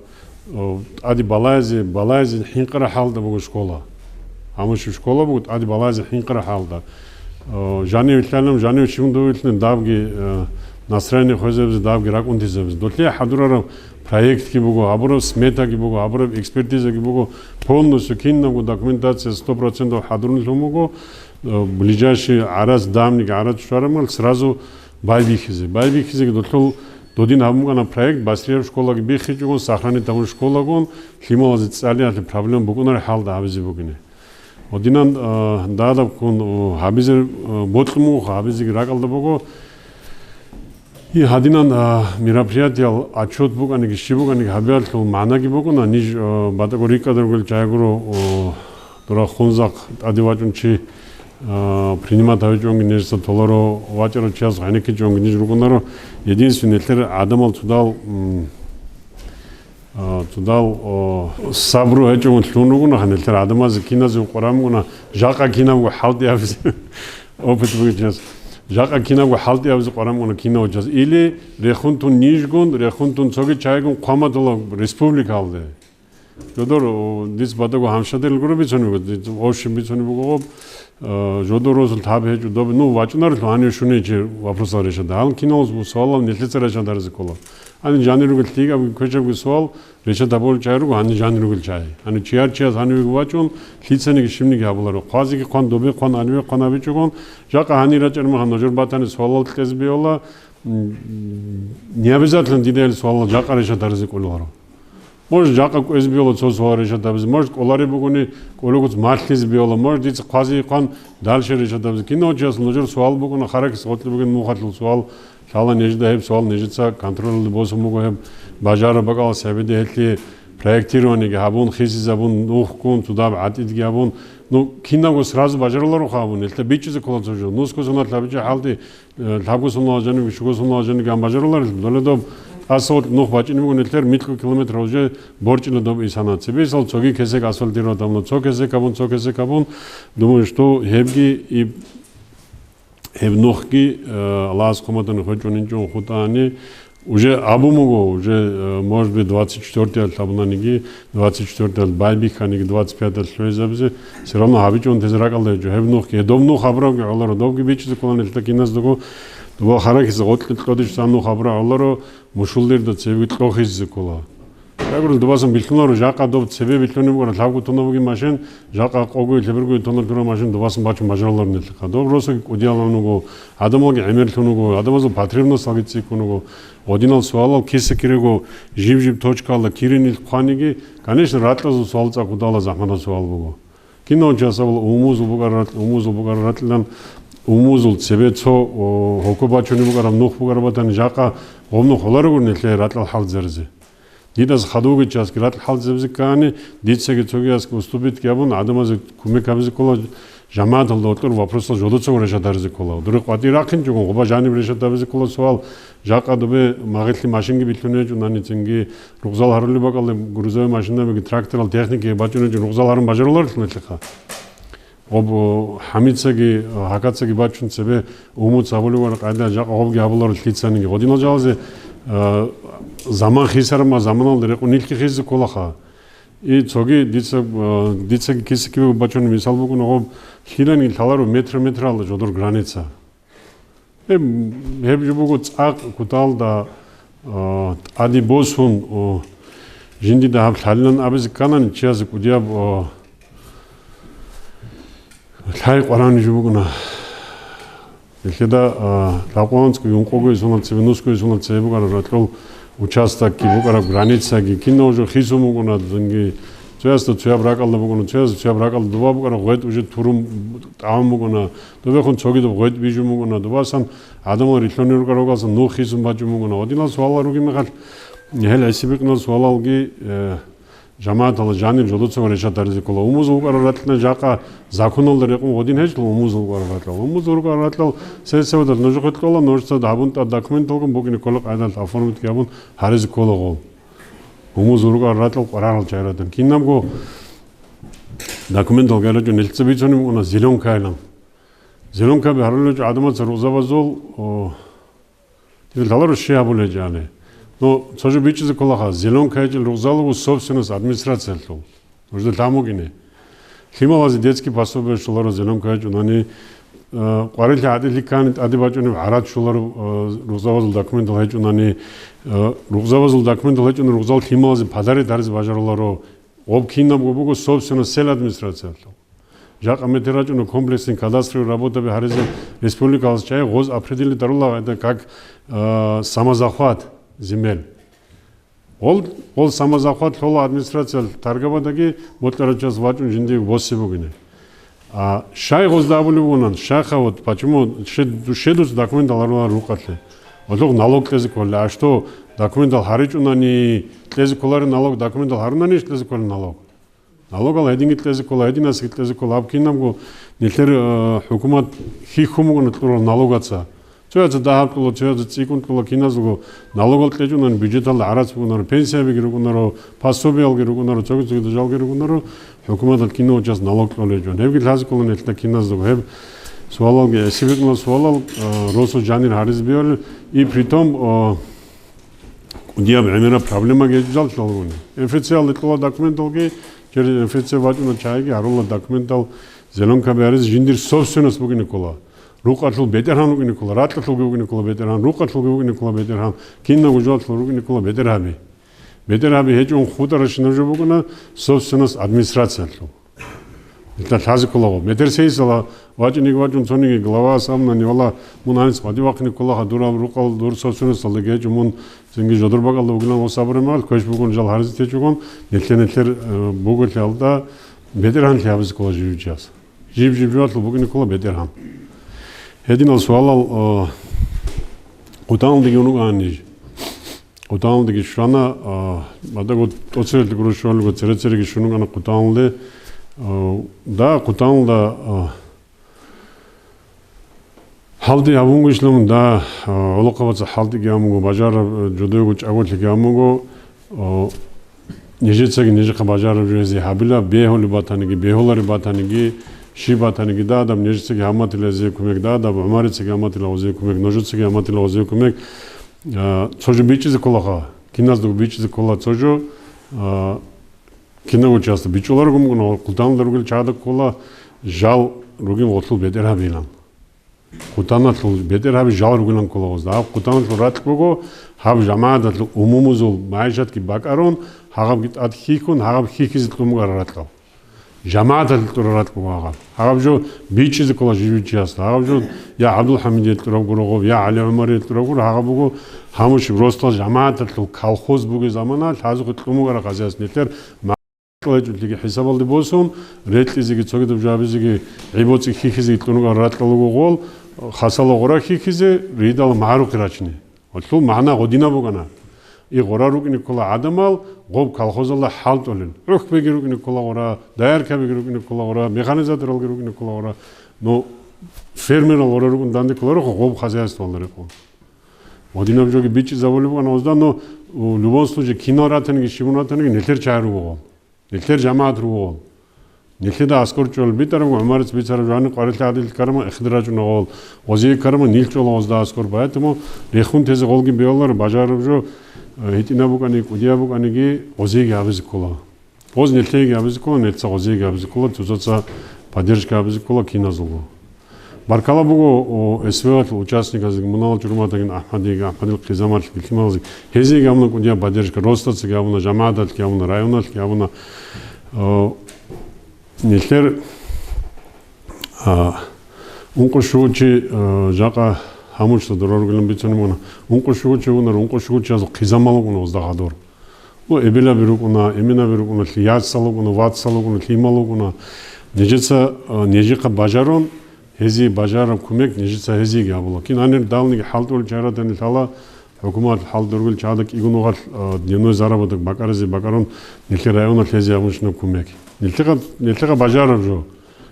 а, тӀаде балазе, балазе хӀинкъараб хӀалда буго школа. Гьамушеб школа буго, тӀаде балазе хӀинкъараб хӀалда. Э, жанив вилълъанилан, жанив щивун довилълъин, дабги, э, настроение хвезабизе, дабги ракӀ унтизабизе. Долъие хӀадурараб проектги буго, гьабураб сметаги буго, гьабураб экспертизаги буго, полностью кинабго документация сто процентов хӀадурлъун буго. Э, ближайший гӀарац, давник гӀарац щвараб мехалъ сразу байбихьизе. Байбихьизеги долъул додин гьабун букӀана проект, басрияб школаги биххичӀогон, сохранить гьабун школагун, лъималазе цӀалиялъе проблема букӀунареб хӀалда гьабизе бугине. Гьадинан, а, дагьадабккун, о, гьабизе, а, бокьун буго, гьабизеги ракӀалда буго. И гьадинан, а, мероприятиял отчет букӀаниги, щиб букӀаниги гьабиялъул магӀнаги букӀуна, ниж, а, батӀаго рикӀкӀадаргел чагӀи гуро, о, дора хунзахъ тӀаде вачӀун чи, а, принимать гьавичӀонги нижеца толаро, вачӀарав чияс гӀенеккичӀонги ниж рукӀунаро. Единственный, нилъер гӀадамал цудал, м, А, цудал, о, сабру гьечӀого лъун ругонаха нилъер гӀадамазе, киназе къваригӀуна, жакъа кинабго хӀалтӀи гьабизе. Опыт бугев чияс. Жакъа кинабго хӀалтӀи гьабизе къваригӀуна кинав час. Или рехун тун нижгун, рехун тун цоги чайгун хъваматала республикалде. Жодор, о, диц батӀаго гьамшадерил гуро бицунеб, диц общем бицунеб буго гъоб. Э, жодор росулъ гьаб гьечӀо доб, ну, вачӀунарелъул гьанив щуней чи вопросал решат. Гьалан киналго суалал нилъеца решат гьаризе ккола. Гьанив жанир ругел лъикӀабги квешабги суал решат гьабулел чагӀи руго, гьанив жанир ругел чагӀи. Гьанив чияр чияс гьанивеги вачӀун, лъицаниги щибниги гьабуларо. Хъвазеги хъван, добе хъван, гьаниве хъван гьабичӀогон, жакъа гьанир рачӀармаха нужер батани суалал кьезе бегьула, м, не обязательно дида гьел суалал жакъа решат гьаризе кӀоларо. Может, жакъа кӀвезе бегьула цо суал решат гьабизе, может, кӀолареб бугони, кӀолокуц малъизе бегьула, может, дица хъвазе хъван дальше решат гьабизе. Кинав чияс нужер суал букӀуна, харакис гъоркье бугин мухалъул суал, лъала нижеда гьеб суал, нижеца контролалде босун буго гьеб, бажараб бакӀалас гьебеде гьелъие проектированиеги гьабун, хисизабун, нухгун, цудаб гӀатӀидги гьабун, Ну, кинабго сразу бажаруларо хабун, нилъеда бичӀчӀизе ккола цо жо. Нусго соналъ абичӀеб хӀалде, э, лъабго соналъ жаниб, щуго соналъ жаниб гьан бажаруларел, доле доб тӀаса гъоркь нух бачӀине буго нилъер микьго километр уже борчӀила доб исана. Цебесал цоги кесек асфальтировать гьабуна, цо кесек гьабун, цо кесек гьабун, думаю, что гьебги и Гьеб нухги, э, Аллагьас хъуматани хвечӀунинчӀун хутӀани, уже абун буго, уже, э, может быть, двадцать четвёртый лъабунаниги, двадцать четвёртый байбихьаниги, двадцать пятый лъугӀизабизе, все равно гьабичӀун тезе ракӀалда гьечӀо. Гьеб нухги, гьедоб нух абурабги гӀоларо, добги бичӀчӀизе ккола нилъеда киназдаго, доба харахьизе гъоркье кьодищ цан нух абураб гӀоларо, мушулдирда цебги кьохизезе ккола. Гьеб гурел дубасан билълъунаро, жакъа доб цебе билълъунеб букӀараб лъабго тонна бугеб машин, жакъа къого лъеберго тонна лъураб машин дубасан бачун бажаруларо нилъехъа. Доб росуги кӀудиялъун вуго, гӀадамалги гӀемерлъун вуго, гӀадамазул потребносталги цӀикӀкӀун вуго. Гъодинал суалал киса-кирего жиб-жиб точкаялда кири нилъ хъваниги, конечно, ракьазул суал цӀакъ кутала, захӀматаб суал буго. Кинав чиясабала умумузул букӀараб ракь-, умумузул букӀараб ракьилан, умумузул цебе цо, о, гьоко бачунеб букӀараб нух букӀараб батани, жакъа гъоб нух гьоларого нилъее ракьал хӀалзаризе. Дидаса хадув вугев чиясги ракь хӀалзабизе ккани, дицаги цогиясги уступитги гьабун, гӀадамазе кумек гьабизе ккола, жамагӀаталда гьоркьор вопросал жодоцаго решат гьаризе ккола. Дуре къватӀир рахъинчӀого, гъоба жаниб решат гьабизе ккола суал, жакъа дубе магъилъи машинги билълъун гьечӀунани, цинги ругъзал гьарулеб бакӀалде грузовой машинабиги, тракторал, техникаги бачӀун гьечӀун, ругъзал гьарун бажаруларелъул нилъехъа. Гъоб, о, гьамицаги, о, гьакацаги бачун цебе умумуз гьабулеб букӀараб къайда жакъа гъобги гьабуларо лъицаниги. Гъодинал жалазе, э, заман хисараб ма заманалда рекъон нилъги хисизе кколаха. И цоги дица, э, дицаги киса-кибего бачунеб мисал букӀуна гъоб, лъиланиги лъаларо метр-метралда жодор граница. Гьеб, гьеб жо буго цӀакъ куталда, а, тӀаде босун, о, жиндида гьаб лъалилан абизе кканани, чиясе кӀудияб, о, лъай къварани жо букӀуна. Нилъеда, а, ракъванцӀго, юнкъого исуналъ цебе, нусго исуналъ цебе букӀараб ракьул участокги букӀараб, границаги, кинав жо хисун букӀуна, цинги цоясда цояб ракӀалда букӀуна, цоясда цояб ракӀалда, доба букӀараб гъветӀ уже турун тӀамун букӀуна, добехун цогидаб гъветӀ бижун букӀуна, добасан гӀадамал рилълъунел рукӀаралгаса нух хисун бачӀун букӀуна. Гъодинал суалал ругеб мехалъ, гьел гӀисибикъунал суалалги, э, жамагӀаталда жанир жодоцаго решат гьаризе ккола. Умумузул букӀараб ракьилан жакъа законалда рекъон гъодин гьечӀила умумузул букӀараб ракьал. Умумузул букӀараб ракьал сесавадал нужехъе кьола, нужеца гьабун тӀад документалгун букӀине ккола къайдалъ оформитги гьабун гьаризе ккола гъол. Умумузул букӀараб ракьал къварарал чагӀи ратан. Кинабго документал гайрачӀун нилъеца бицунеб букӀуна зеленкайилан. Зеленкаби гьарулел гӀадамаца ругъзабазул, о, Дир лъаларо щи гьабулеб гьечӀани. Ну, цо жо бичӀчӀизе кколаха, зеленка гьечӀел ругъзал руго собственность администрациялъул. Нужеда лъан букӀине. Лъималазе детский пособие щоларо зеленка гьечӀунани, э, къварилъи гӀатӀилъи ккани тӀаде бачӀунеб гӀарат щоларо, э, ругъзабазул документал гьечӀунани, э, ругъзабазул документал гьечӀунани ругъзал лъималазе подарить гьаризе бажаруларо. Гъоб кинабго буго собственность сел администрациялъул. Жакъа метер рачӀуна комплексный кадастровый работаби гьаризе республикалас чагӀи гъоз определить дарула гьайда как, э, самозахват земель. Гъол, гъол самозахват лъола администрациялъ таргабадаги бокьарав час вачӀун жиндиего босе бугине. А щай гъозда абулеб бугонан, щайха вот, почему, щед-, щедуц документал гьарулаан рукъалъе? Гъолъухъ налог кьезе кколе. А что, документал гьаричӀунани кьезе кколаре налог, документал гьарунанищ кьезе кколе налог? Налогал гьединги кьезе ккола, гьединасги кьезе ккола. Гьаб кинабго нилъер, э, хӀукумат хьихьун бугони кьурал налогаца. Цояца дагьаб кьула, цояца цӀикӀкӀун кьула, киназго налогал кьечӀунани бюджеталда гӀарац букӀунаро, пенсиябиги рукӀунаро, пособиялги рукӀунаро, цоги-цоги дажалги рукӀунаро, хӀукуматалъ кинав час налог кьолечӀун. Гьебги лъазе ккола нилъеда киназдаго. Гьеб суалалги, гӀисибикъунал суалал, э, росу жанир гьаризе биялел. И притом, э, кӀудияб гӀемераб проблема гьечӀолъалгуни. МФЦ-алде кьола документалги, через МФЦ бачӀуна чагӀиги гьарула документал, зеленка бегьаризе жиндир собственность бугине ккола. Рукъалъул бетӀергьан вукӀине ккола, ракьалъулги вукӀине ккола бетӀергьан, рукъалъулги вукӀине ккола бетӀергьан, кинабго жоялъул рукӀине ккола бетӀергьаби. БетӀергьаби гьечӀун хутӀаращинаб жо букӀана собственность администрациялъул. Итла лъазе кколаго. Метер сейсала вачӀиниги вачӀун цониги глава асамнани, вала, мун гьанис къватӀи вахъине кколаха, дур рукъал, дур собственносталда гьечӀо, мун цинги жодор бакӀалда вугилан ва сабуре мал, квеш бугун жал гьаризе течӀогон, нилъер-нилъер, э, буголъиялда бетӀергьанлъи гьабизе ккола жив час. Жиб-жиб жуялъул букӀине ккола бетӀергьан. Гьединал суалал, э, къутаналдеги унугӀан ниж. Къутаналдеги щвана, а, бадаго тӀоцерелъ гуро щвалго цере-цереги щунугана къутаналде, Э, да, хъутаналда, э, хӀалти гьабунгойищ лъун, да, э, гӀолохъабаца хӀалтиги гьабун буго, бажараб, э, жодойго чӀаголъиги гьабун буго, э, нижецаги нижехъа бажараб жо гьезие гьабила, бегьулеб батаниги, бегьулареб батаниги, щиб батаниги, да, даб нижецаги гьабун батила гьезие кумек, да, даб ГӀумарицаги гьабун батила гьезие кумек, нужецаги гьабун батила гьезие кумек. Э, цо жо бичӀчӀизе кколаха, киназдаго бичӀчӀизе ккола цо жо, э, Кинабго часто бичӀчӀуларого мукӀуна, хъутаналда ругел чагӀазда ккола жал ругин гъолъул бетӀергьабилан. Хъутаналъул бетӀергьаби жал ругилан ккола гъозда. Гьаб хъутаналъул ракь буго, гьаб жамагӀаталъул умумузул магӀишатги бакӀарун, гьагъабги тӀад хьихьун, гьагъаб хьихьизе кьун бугара ракьал. ЖамагӀаталъул тӀура ракь буго гьагъаб. Гьаб жо бичӀчӀизе ккола жиб-, чиясда. Гьаб жо я ГӀабдулхӀамидил тӀураб гуро гъоб, я ГӀали ГӀумарил тӀураб гуро, гьагъаб буго гьамушиб росдал жамагӀаталъул колхоз бугеб замана лъазухъе кьун бугара гъазияс нилъер макьилачӀулъиги хӀисабалде босун, рекьизеги цогидаб жо гьабизеги гӀибоцӀи хьихьизеги кьун бугара ракьал руго гъол, хасала гъора хьихьизе, ридал магӀарухъе рачине. Гъолъул магӀна гъодинаб букӀана. И гъора рукӀине ккола гӀадамал, гъоб колхозалда хӀалтӀулел. ГӀухьбеги рукӀине ккола гъора, дояркабиги рукӀине ккола гъора, механизаторалги рукӀине ккола гъора. Но фермерал гъора рукӀун данде кколаро гъоб хозяйствоялда рекъон. Гъодинаб жоги бичӀчӀизабулеб букӀана гъозда, но, у, любом случае, кинал ратаниги, щибун ратаниги, нилъер чагӀи руго гъол. Нилъер жамагӀат руго гъол. Нилъеда аскӀор чӀолел битӀараб, ГӀумарец бицараб жо гьаниб къварилъи гӀадилъ ккарама, эхидрачӀуна гъол. Гъозие ккарама, нилъ чӀола гъозда аскӀор. Поэтому рехун тезе гъолги бегьуларо, бажараб жо, э, гьитӀинаб букӀани, кӀудияб букӀаниги, гъозиеги гьабизе ккола. Гъоз нилъееги гьабизе ккола, нилъца гъозиеги гьабизе ккола, цоцаца поддержка гьабизе ккола киназулго. Баркала буго, о, СВО-алъул участниказеги, мунагьал ЧӀуруматагин АхӀмадиги, АхӀмадил хъизамалъги, лъималазеги. Гьезиеги гьабуна кӀудияб поддержка, росдацаги гьабуна, жамагӀаталъги гьабуна, районалъги гьабуна. О, нилъер, а, ункъо щугьучи, а, жакъа гьамучда дора ругилан бицунеб буна. Ункъо щугьучи вунар, ункъо щугьучиясул хъизамал вукӀуна гъозда гьадур. Ну, эбелаби рукӀуна, эменаби рукӀуна, лъи-, яцал вукӀуна, вацал вукӀуна, лъимал вукӀуна. Нижеца, а, нижехъа бажарун, гьезие бажараб кумек нижеца гьезиеги гьабула. Кин гьанир далниги хӀалтӀулел чагӀи ратани лъала, хӀукумат хӀалтӀулел чагӀазда кӀиго нухалъ, а, дневной заработок бакӀаризе бакӀарун, нилъер районалъ гьезие гьабунщинаб кумек. Нилъехъа, нилъехъа бажараб жо.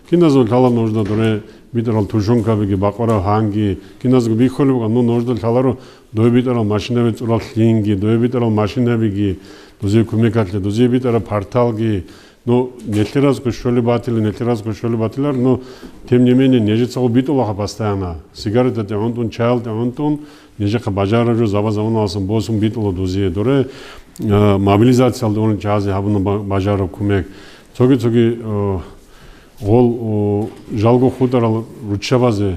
Киназул лъала нужда доре битӀарал тушенкабиги, бакъвараб гьанги, киназго бихьулеб буго, ну, нужда лъаларо дой битӀарал машинаби цӀурал лъинги, дой битӀарал машинабиги, дузие кумекалъе, дузие битӀараб парталги, ну, нилъеразго щолеб батила, нилъеразго щолеб батилар, ну, тем не менее, нижецаго битӀулаха постоянно. Сигареталде гӀунтӀун, чаялде гӀунтӀун, нижехъа бажараб жо заба-заманаласан босун битӀула дузие. Доре, э, мобилизациялда унел чагӀазе гьабуна ба-, бажараб кумек. Цоги-цоги, э, гъол, о, жалго хутӀарал руччабазе,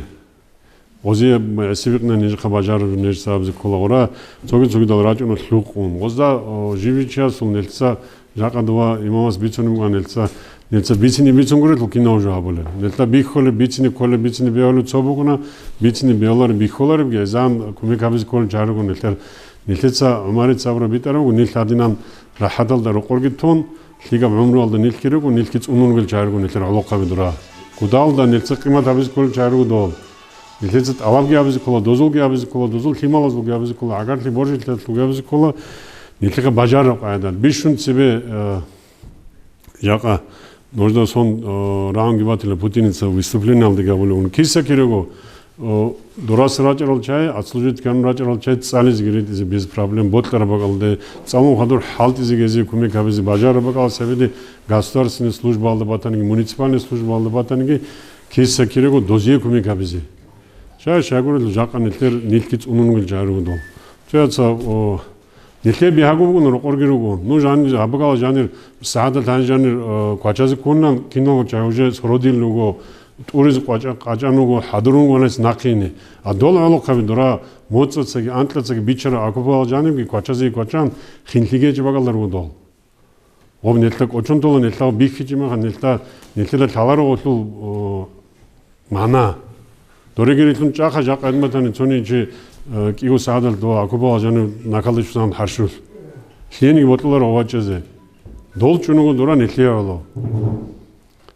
гъозие гӀисибикъна нижехъа бажараб жо нижеца абизе ккола гъора, цоги-цогидал рачӀуна лъукъун. Гъозда, о, жибичиясул нилъца жакъа дова имамас бицунеб буган нилъца, нилъца бицине бицун гурелъул кинав жо гьабулел. Нилъа бихьулеб, бицине кколеб, бицине бегьулеб цо букӀуна, бицине бегьулареб бихьуларебги, гӀезан кумек гьабизе кколел чагӀи руго нилъер. Нилъеца ГӀумарица абураб битӀараб буго, нилъ гьадинан рахӀаталда рокъорги тун, лъикӀаб гӀумруялда нилъги руго, нилъги цӀунун ругел чагӀи руго нилъер гӀолохъаби дура. Кудалда нилъца къимат гьабизе кколел чагӀи руго дол. Нилъеца тӀалабги гьабизе ккола, дозулги гьабизе ккола, дозул лъималазулги гьабизе ккола, гӀагарлъи боржлъиялъулги гьабизе ккола, нилъехъа бажараб къайдал. Бищун цебе, э, жакъа нужда сон, э, рагӀунги батила путиница выступлениялдаги гьабулев ун. Киса кирего, э, дурас рачӀарал чай, отслужить кканун рачӀарал чай цӀализеги ритӀизе без проблем, бокьараб бакӀалде, цӀалун хадур хӀалтӀизе гьезие кумек гьабизе бажараб бакӀал сабиде государственный службаялда батаниги, муниципальный службаялда батаниги, киса кирего дозие кумек гьабизе. Щай-щайгурелъул жакъа нилъер нилъги цӀунун ругел чагӀи руго дол. Цояца, о, нилъер бигьаго бугун, рокъорги руго. Ну, жан-, гьабгала жанир, сагӀаталъ гьанир жанир, о, квачазе ккунан, киналго чагӀи уже сродил руго, тӀуризе къача-, къачан руго, хӀадурун ванас нахъине. А дол гӀолохъаби дора моцӀацаги, анкьацаги бичара оккупал жанибги квачазе квачан, хинлъигечи бакӀалда руго дол. Гъоб нилъа кӀочон тола, нилъа бихьичӀи меха, нилъа, нилъеда лъаларо гъолъул, о, мана. Дорегерилъун чӀаха жакъа гӀедматани цони чи, э, кӀиго сагӀадал дова оккупал жанив накалде щусан гьаршул. Лъиениги бокьуларо гъов вачӀазе. Дол чӀуного дора нилъе гьавало.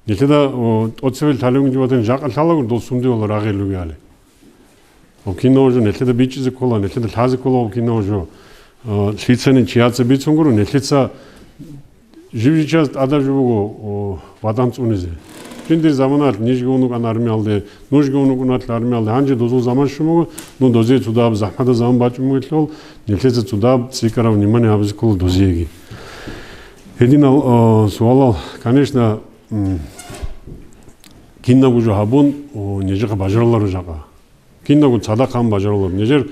Нилъеда, о, тӀоцевел талевнги батани жакъа лъалагур дол сунде вала рагъел ругеали. Гьаб кинав жо нилъеда бичӀчӀизе ккола, нилъеда лъазе ккола гьаб кинав жо. Э, лъицани чияца бицун гуро, нилъеца Жиб-жичаз тӀадаб жо буго, о, ватан цӀунизе. Жиндир заманалъ нижги унукан армиялде, нужги унукуналъ армиялде, гьанже дозул заман щун буго, ну, дозе цо дагьаб захӀматаб заман бачӀун бугелъул, нилъеца цо дагьаб цӀикӀкӀараб внимание гьабизе ккола дозиеги. Гьединал, о, суалал, конечно, м, кинабго жо гьабун, о, нижехъа бажараларо жакъа. Кинабго цадахъ гьабун бажаруларо. Нижер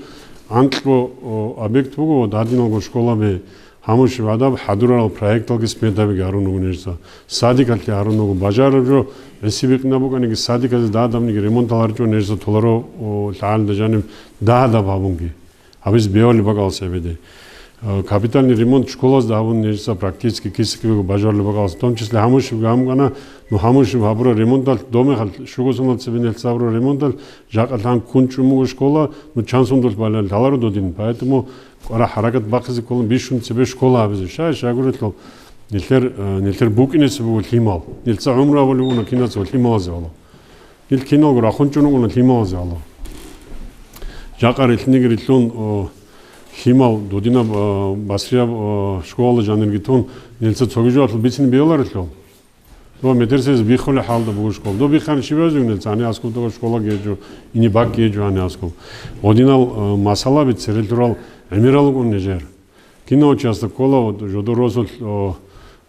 анкьго, о, объект буго, гьадиналго школаби, гьамушиб гӀадаб хӀадурарал проекталги сметабиги гьарун руго нижеца. Садикалъе гьарун руго. Бажараб жо гӀиси-бикъинаб букӀаниги, садиказе дагьабниги ремонтал гьаричӀо нижеца толаро, о, лъагӀалида жаниб дагьаб гьабунги. Гьабиз бегьулеб бакӀалас гьебеде. Э, капитальный ремонт школазда гьабун нижеца практически кисикибего бажарулеб бакӀалас. В том числе гьамушиб гьабун букӀана, ну, гьамушиб гьабураб ремонталъ домехалъ щуго сонал цебе нилъ гьабураб ремонталъ жакъа лъан ккун чӀун буго школа, ну, чан сундулъ балел лъаларо додин. Поэтому кӀвара хӀаракат бахъизе кколин бищун цебе школа гьабизе. Щай, щайгурелъул нилъер, э, нилъер букӀинеса буго лъимал. Нилъца гӀумру абулеб бугони кинаца лъималазе гьалав. Нилъ киналго рахун чӀун бугони лъималазе гьалав. Жакъа рилълъиниги рилълъун, о, лъимал додинаб, э, басрияб, э, школалда жанирги тун, нилъца цоги жоялъул бицине бегьуларелъул. Дова медресазе биххулеб хӀалда буго школа. Дов биххани щиб гьабизе нилъ, гьаниб аскӀоб дова школаги гьечӀо, ине бакӀги гьечӀо гьаниб аскӀоб. Гьединал, э, масъалаби цере лъурал гӀемерал рукӀун нижер. Кинав чиясда ккола, вот, жодор росулъ, о,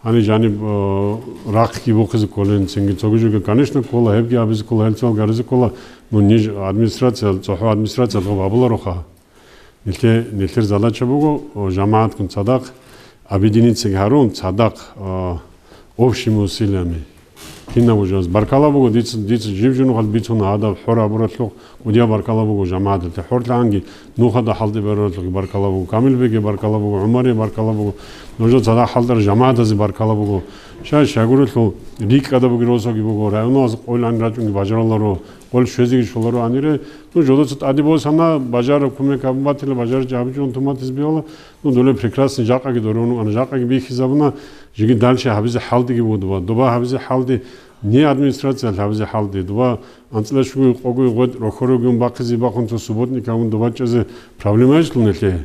гьаниб жаниб, о, рахъги бухъизе кколин, цинги цоги жоги, конечно, ккола, гьебги абизе ккола, гьелцинал гаризе ккола, ну, ниж администрация, цохӀо администрация гьаб гьабулароха. Нилъе-, нилъер задача буго, о, жамагӀатккун цадахъ, объединиться гьарун, цадахъ, а, общими усилиями. Кинаб жо гьабизе. Баркала буго, дица, дица жиб-жиб нухалъ бицуна гьадаб хӀор гьабуралъухъ, кӀудияб баркала буго жамагӀаталде. ХӀорлъанги нухалда хӀалтӀи бералъухъги баркала буго, Камилбеге баркала буго, ГӀумаре баркала буго, нужер цадахъ хӀалтӀарал жамагӀатазе баркала буго. Щай-щайгурелъул рикӀкӀада бугел росулги буго, районалъ къойил гьанир рачӀунги бажараларо, къойил щвезеги щоларо гьанире. Ну, жодоца тӀаде босана, бажараб кумек гьабун батила, бажаричӀо гьабичӀо тун батизе бегьула. Ну, доле прекрасный жакъаги дорун вукӀана, жакъаги бихьизабуна, жеги дальше гьабизе хӀалтӀиги буго доба. Доба гьабизе хӀалтӀи, не администрациялъ гьабизе хӀалтӀи, доба анцӀила щугуй, къогуй, гъветӀ рохьорогиун бахъизе бахъун цо субботник гьабун доба чӀезе проблема гьечӀлъун нилъее.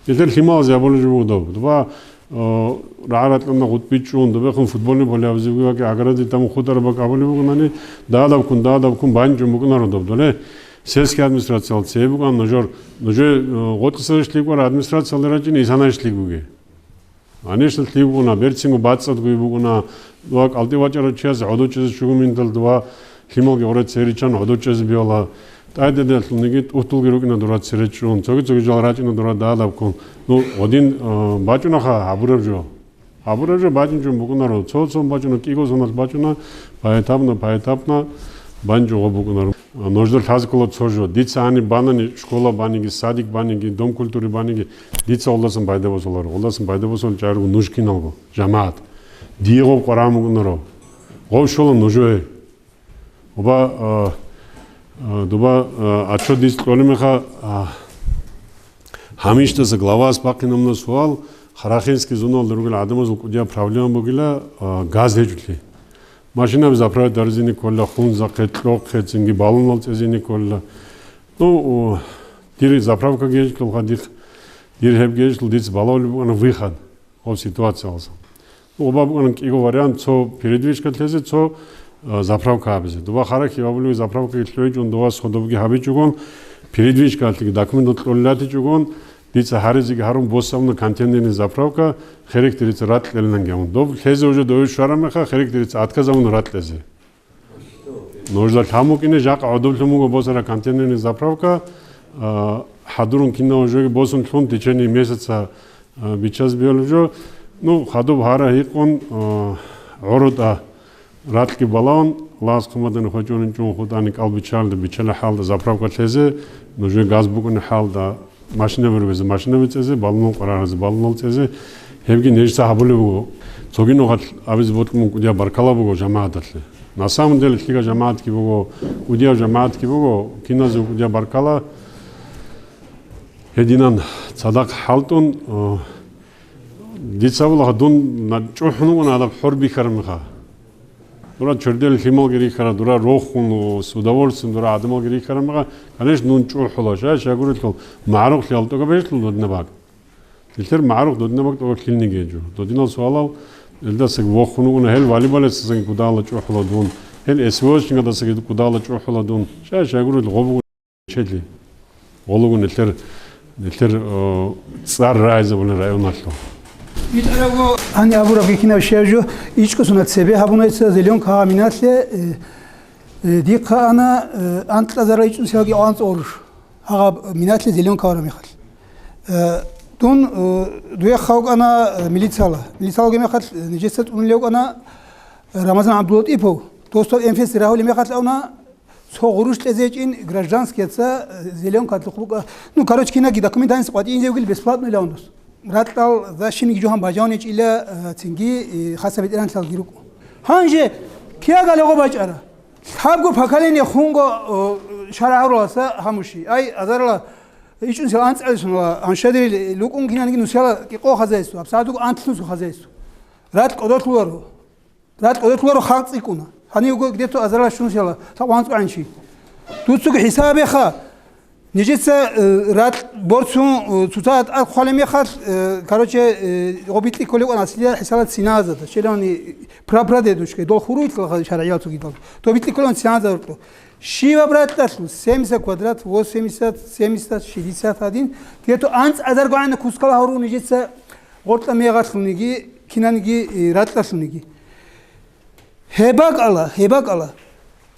Нилъер лъималазе абулеб жо буго доб. Доба, э, рагӀа-ратӀлъана гъутӀби чӀун, добехун футбольный поле гьабизе буго, яги оградаялда мун хутӀараб бакӀ абулеб бугонани, дагьаб-дагьабккун, дагьаб-дагьабккун бан чӀун букӀунаро доб. Доле сельский администрациялъ цебе букӀана нужер, нужер, э, гъотӀиса лъикӀ букӀара администрациялда рачӀине, исана лъикӀ бугеб. Конечно, лъикӀ букӀуна, берцинго бацӀцӀадго букӀуна, дова кӀалтӀи вачӀарав чияс гӀодов чӀезе чӀугуминдал дова лъималги гъореццеричан гӀодов чӀезе бегьула. ТӀадегӀанлъуниги тӀутӀулги рукӀина дура цере чӀун, цоги-цоги жал рачӀина дура дагьаб-дагьабккун. Ну, гъодин, э, бачӀунаха гьабураб жо. Гьабураб жо бачӀинчӀун букӀунаро. Цо-цо бачӀуна, кӀиго соналъ бачӀуна, поэтапно, поэтапно бан чӀого букӀунаро. Нужда лъазе ккола цо жо. Дица гьаниб банани, школа баниги, садик баниги, дом культуры баниги, дица гъолдасан пайда босуларо. Гъолдасан пайда босулел чӀарго нуж киналго, жамагӀат. Дие гъоб къварагӀун букӀунаро. Гъоб щола нужее. Оба, а, а, дуба, а, отчет дица кьолеб мехалъ, а, гьамиштаса главас бахъинабуна суал, Харахинский зоналда ругел гӀадамазул кӀудияб проблема бугила, а, газ гьечӀолъи. Машинаби заправить гьаризеги ккола, хунзахъе, кьохъе, цинги баллонал цӀезеги ккола. Ну, о, дир заправкаги гьечӀолъа дихъ, дир гьебги гьечӀолъа дица балагьулеб букӀана выход. Гъоб ситуациялдаса. Гъоба букӀана кӀиго вариант, цо передвижка лъезе, цо, а, заправка гьабизе. Дуба Харахи абулеб заправкаги лъугӀичӀун, дова содобги гьабичӀогон, передвижкалъеги документал кьолел ратичӀогон, дица гьаризеги гьарун босабуна контейнерный заправка, херекде дица ракь кьелинанги гьавун. Доб лъезе уже дове щвараб мехалъ, херекде дица отказабуна ракь кьезе. Нужда лъан букӀине, жакъа гӀодоблъун буго босара контейнерный заправка, а, хӀадурун кинав жоги босун лъун в течение месяца, а, бичаз биялеб жо. Ну, хадуб гьара гьикъун, а, гӀоротӀа ракьги балагьун, Аллагьас хъумадани хвечӀонин чӀун хутӀани кӀал бичалда, бичала хӀалда заправка лъезе, нужее газ букӀуни хӀалда, машинаби ругезе машинаби цӀезе, баллонал къварагӀаразе баллонал цӀезе, гьебги нижеца гьабулеб буго. Цоги нухалъ абизе бокьун кӀудияб баркала буго жамагӀаталъе. На самом деле, лъикӀаб жамагӀатги буго, кӀудияб жамагӀатги буго, киназего кӀудияб баркала. Гьединан цадахъ хӀалтӀун, э, дица абула, дун на-, чӀухӀун вукӀана гьадаб хӀор бихьараб мехалъ. Дура чердел лъималги рихьара, дура рохун, с удовольствием дура гӀадамалги рихьара мега, конечно, дун чӀухӀула, ша-, щайгурелъул магӀарухълъи гьал тӀокӀаб гьечӀлъул додинаб бакӀ. Нилъер магӀарух додинаб бакӀ тӀокӀаб лъилниги гьечӀо. Додинал суалал, Элдасаги вохун вугуна, гьел волейболецасаги кудала чӀухӀула дун, гьел эс в о-шникалдасаги кудала чӀухӀула дун. Щай-щайгурел гъобгун чели. Гъологун нилъер, нилъер, э, цӀар рагӀизабулин районалъул. Гьаниб абураб гьикинаб щай жо, ичӀго сунат цебе гьабуна дица зеленка гьаб миналъе, э, э, дихъа ана, э, анкьазарал ичӀнусиялги анцӀ гъурущ. Гьаб миналъе зеленка гьабураб мехалъ. Э, дун, э, дуе хавкӀана, э, милицала. Милицалги мехалъ, э, нижеца тӀунилев кӀана Рамазан ГӀабдуллатӀипов. Досдав МФС рагьулеб мехалъ авна, цо гъурущ кьезе гьечӀин гражданскияца, э, зеленка лъухъ букӀа. Ну, короче, кинаги документ гьаниса къватӀине вугил бесплатно илан дос. Ракьал за щибниги жо гьабун бажавничӀила, э, цинги, э, хасаб ветеранлъалги рукӀун. Гьанже киягали гъо бачӀара? Лъабго поколение хунго, э, шарагӀураласа гьамуши. Ай, азарала ичӀнусиял анцӀалисунала аншадирил лукӀун кинаниги нусияла кӀикъо хозяйство, абсагӀат руго анлънусго хозяйство. Ракь кӀодолъуларо. Ракь кӀодолъуларо, халкъ цӀикӀкӀуна. Гьанивго где-то азарала щунусияла лъабго анцӀго гӀанчи. Дуцаго хӀисаб гьабеха. Нижеца, э, ракь борцун, э, цоцазда тӀад хъвалеб мехалъ, э, короче, э, гъо битӀи кколеб кӀван аслия хӀисала циназада, щелани прапрадедушка, дол хуруйлъа шаргӀиял цогидал. Дол битӀи кколеб кӀван циназа гьоркьо. Щибаб ракьалъул, семьдесят квадрат, восемьдесят, семьдесят, шестьдесят один, где-то анцӀазарго гӀанна кускал гьавру нижеца гъоркьа мегъалъулниги, кинаниги, э, ракьалъулниги. Гьеб бакӀала, гьеб бакӀала.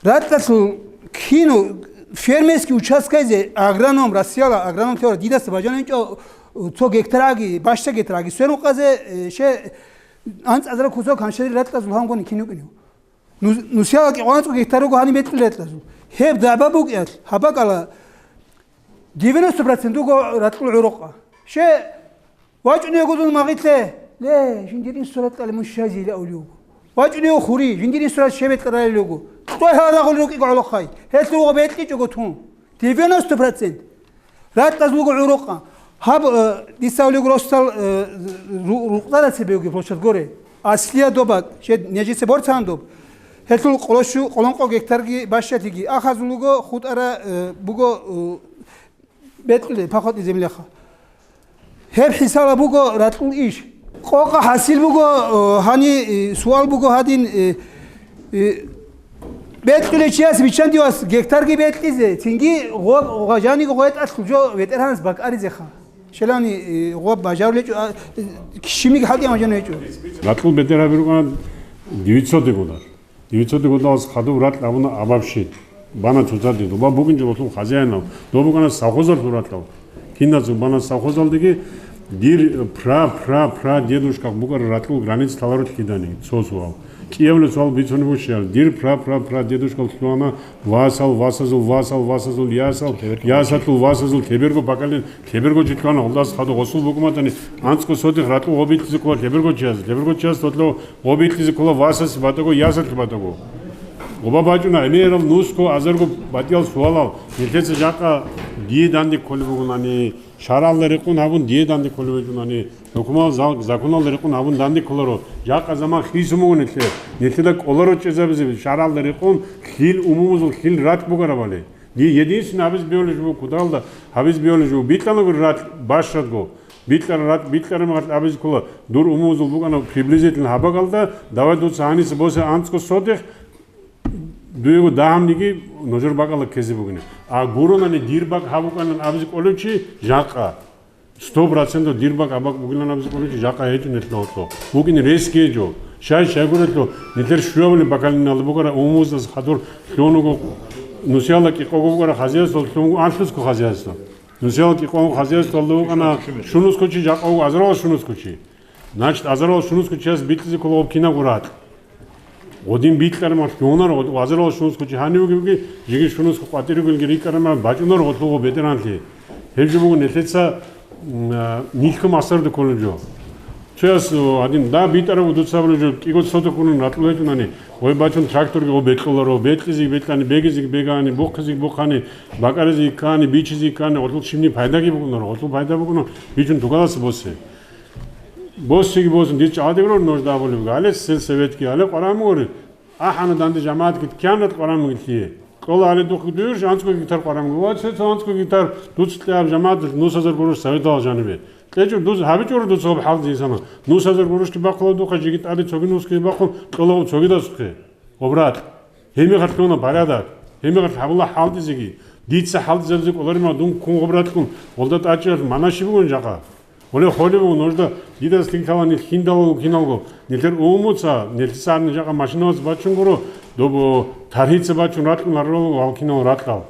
Ракьалъул кину фермерский участкайзе агроном, Россияла агроном лъугьарав дидаса бажананчӀо цо гектараги, баща гектараги сверун къазе, э, ще анцӀазараб кусок гьаншадил ракьазул гьангони кин вукӀинев. Ну, нусиялги гъанцӀго гектар руго гьаниб бекьулел ракьазул. Гьеб дагӀба букӀиналъ, гьаб бакӀала девяносто процент руго ракьул гӀурухъа. Ще ВачӀунего дун магъилъе, ле, жиндир инсурат кьале мун щайзейилан абулев вуго. ВачӀунего хури, жиндир инсурат щебе кьаралев вуго. Кьой гьарагъул рукӀиго гӀолохъай, гьелъул вуго бекьичӀого тун. Девяносто процент. Ракьаз вуго гӀурухъа. Гьаб, э, дица абулев вуго росдал, э, ру-, рукъзара цебе вугеб площадь горе. Аслия доб бакӀ, жед нижеца борцан доб. Гьелъул къоло щу-, къоло ункъо гектарги бащалъиги ахазул вуго, хутӀара, э, буго, э, бетӀулеб, пахотный земляха. Гьеб хӀисаб буго ракьул иш. Къокъа хӀасил буго, э, гьани, э, суал буго гьадин, э, э, бетӀулев чияс биччан дивас гектарги бетӀизе, цинги гъо-, гъо-, жаниго гъветӀалъул жо ветеранас бакӀаризеха. Щелани, э, гъо бажарулечӀо, а, э, щибниги хӀалтӀи гьабун гьечӀо. Ракьул бетӀер гьабирукъан девятьсот гектар. Девятьсот гектаралъ хадуб ракь абуна абабщин. Бана цоцаде, доба букӀинчӀо гъолъул хозяинал. Доб букӀана совхозалъул ракьал. Киназул бана совхозалдеги дир пра-пра-пра дедушках букӀараб ракьул граница лъаларулъ кидани, цо суал. КӀиябилеб суал бицунеб буго щай. Дир пра-пра-пра дедушкал лъугьана васал, васазул, васал, васазул, ясал, ясалъул васазул, лъеберго поколение, лъеберго чи лъугьана, гъолдаса хадуб гъосул букӀун батани, анцӀго сотих ракьул гъо битӀизе ккола лъеберго чияс, лъеберго чияс гъолъул гъо битӀизе ккола васасе батӀаго, ясалъе батӀаго. Гъоба бачӀуна гӀемерал нусго азарго батӀиял суалал, нилъеца жакъа дие данде кколеб бугонани, шаргӀалда рекъон гьабун дие данде кколеб букӀунани, докумал зал-, законалда рекъон гьабун данде кколаро, жакъа заман хисун буго нилъер, нилъеда кӀоларо чӀезабизе шаргӀалда рекъон лъил умумузул лъил ракь бугарабали. Дие единственное гьабизе бегьулеб жо буго, кудалда гьабизе бегьулеб жо буго, бикьанагури ракь бащадго, бикьараб ракь, бикьараб мехалъ абизе ккола, дур умумузул букӀана приблизительно гьаб бакӀалда, давай дуца гьаниса босе анцӀго сотих, дуего дагьабниги нужер бакӀалда ккезе бугин. А гуронани дир бакӀ гьаб букӀанин абизе кӀолев чи жакъа. Сто процентов дир бакӀ гьаб бакӀ бугилан абизе кӀолев чи жакъа гьечӀо нилъеда гьоркьоб. БукӀин рес гьечӀо. Щай-щайгурелъул нилъер щуабилеб поколениялда букӀараб умумуздаса хадур лъугьун вуго, нусиялда кӀикъого букӀараб хозяйствоялда лъугьун вуго анлънусго хозяйство. Нусиялда кӀикъого хозяйствоялда букӀана щунусго чи, жакъа вуго азарал щунусго чи. Значит, азарал щунусго чияс бикьизе ккола гъоб кинабго ракь. Гъодин бикьараб мехалъ лъугьунаро, гъод-, азарал щунусго чи гьанив вугевги, жеги щунусго къватӀир ругелги рикӀкӀараб мехалъ бачӀунаро гъолъул гъоб ветеранлъи. Гьеб жо буго нилъеца, м, а, нилъго махсарда кколеб жо. Цояс, о, гьадин, да, битӀараб дуца абулеб жо, кӀиго сотих гурони ракьул гьечӀунани, гъой бачун тракторги гъо бекьуларо, бекьизеги бекьани, бегизеги бегани, бухъизеги бухъани, бакӀаризеги ккани, бичизеги ккани, гъолъул щибни пайдаги букӀунаро, гъолъул пайда букӀунаро, бичун тугаласе босе. Боссиги босун, дир чӀалади гуро нужда абулеб буго. Гьале сельсоветги, гьале къварагӀмугури. АхӀана данде жамагӀатги кканат къварагӀмугилъие. Кьола гьале духъ дуюрш анцӀго гектар къварагӀмуги. Ва цо анцӀго гектар дуц кьаб жамагӀат нусазар гурош советал жанибе. КьечӀо дуц, гьабичӀо дуца гьаб хӀалдисана. Нусазар гурушги бахъула духъа, жиги тӀаде цоги нусги бахъун, кьола цогидасухъе. Гьаб ракь. Гьебмехалъ ккола порядок. Гьебмехалъ гьабула хӀалдизеги. Дица хӀалдизабизе кӀоларин ма дун ккун гьаб ракьун, гъолда тӀачӀиялъ мана щиб бугин жакъа? Гьоле холеб буго нужда, дида лъикӀлъала нилъ киндалго киналго. Нилъер умумуца, нилъеца гьанна жакъа машиналъ бачун гуро, доб таргьица бачун ракьун гьарурал гьал кинал ракьал.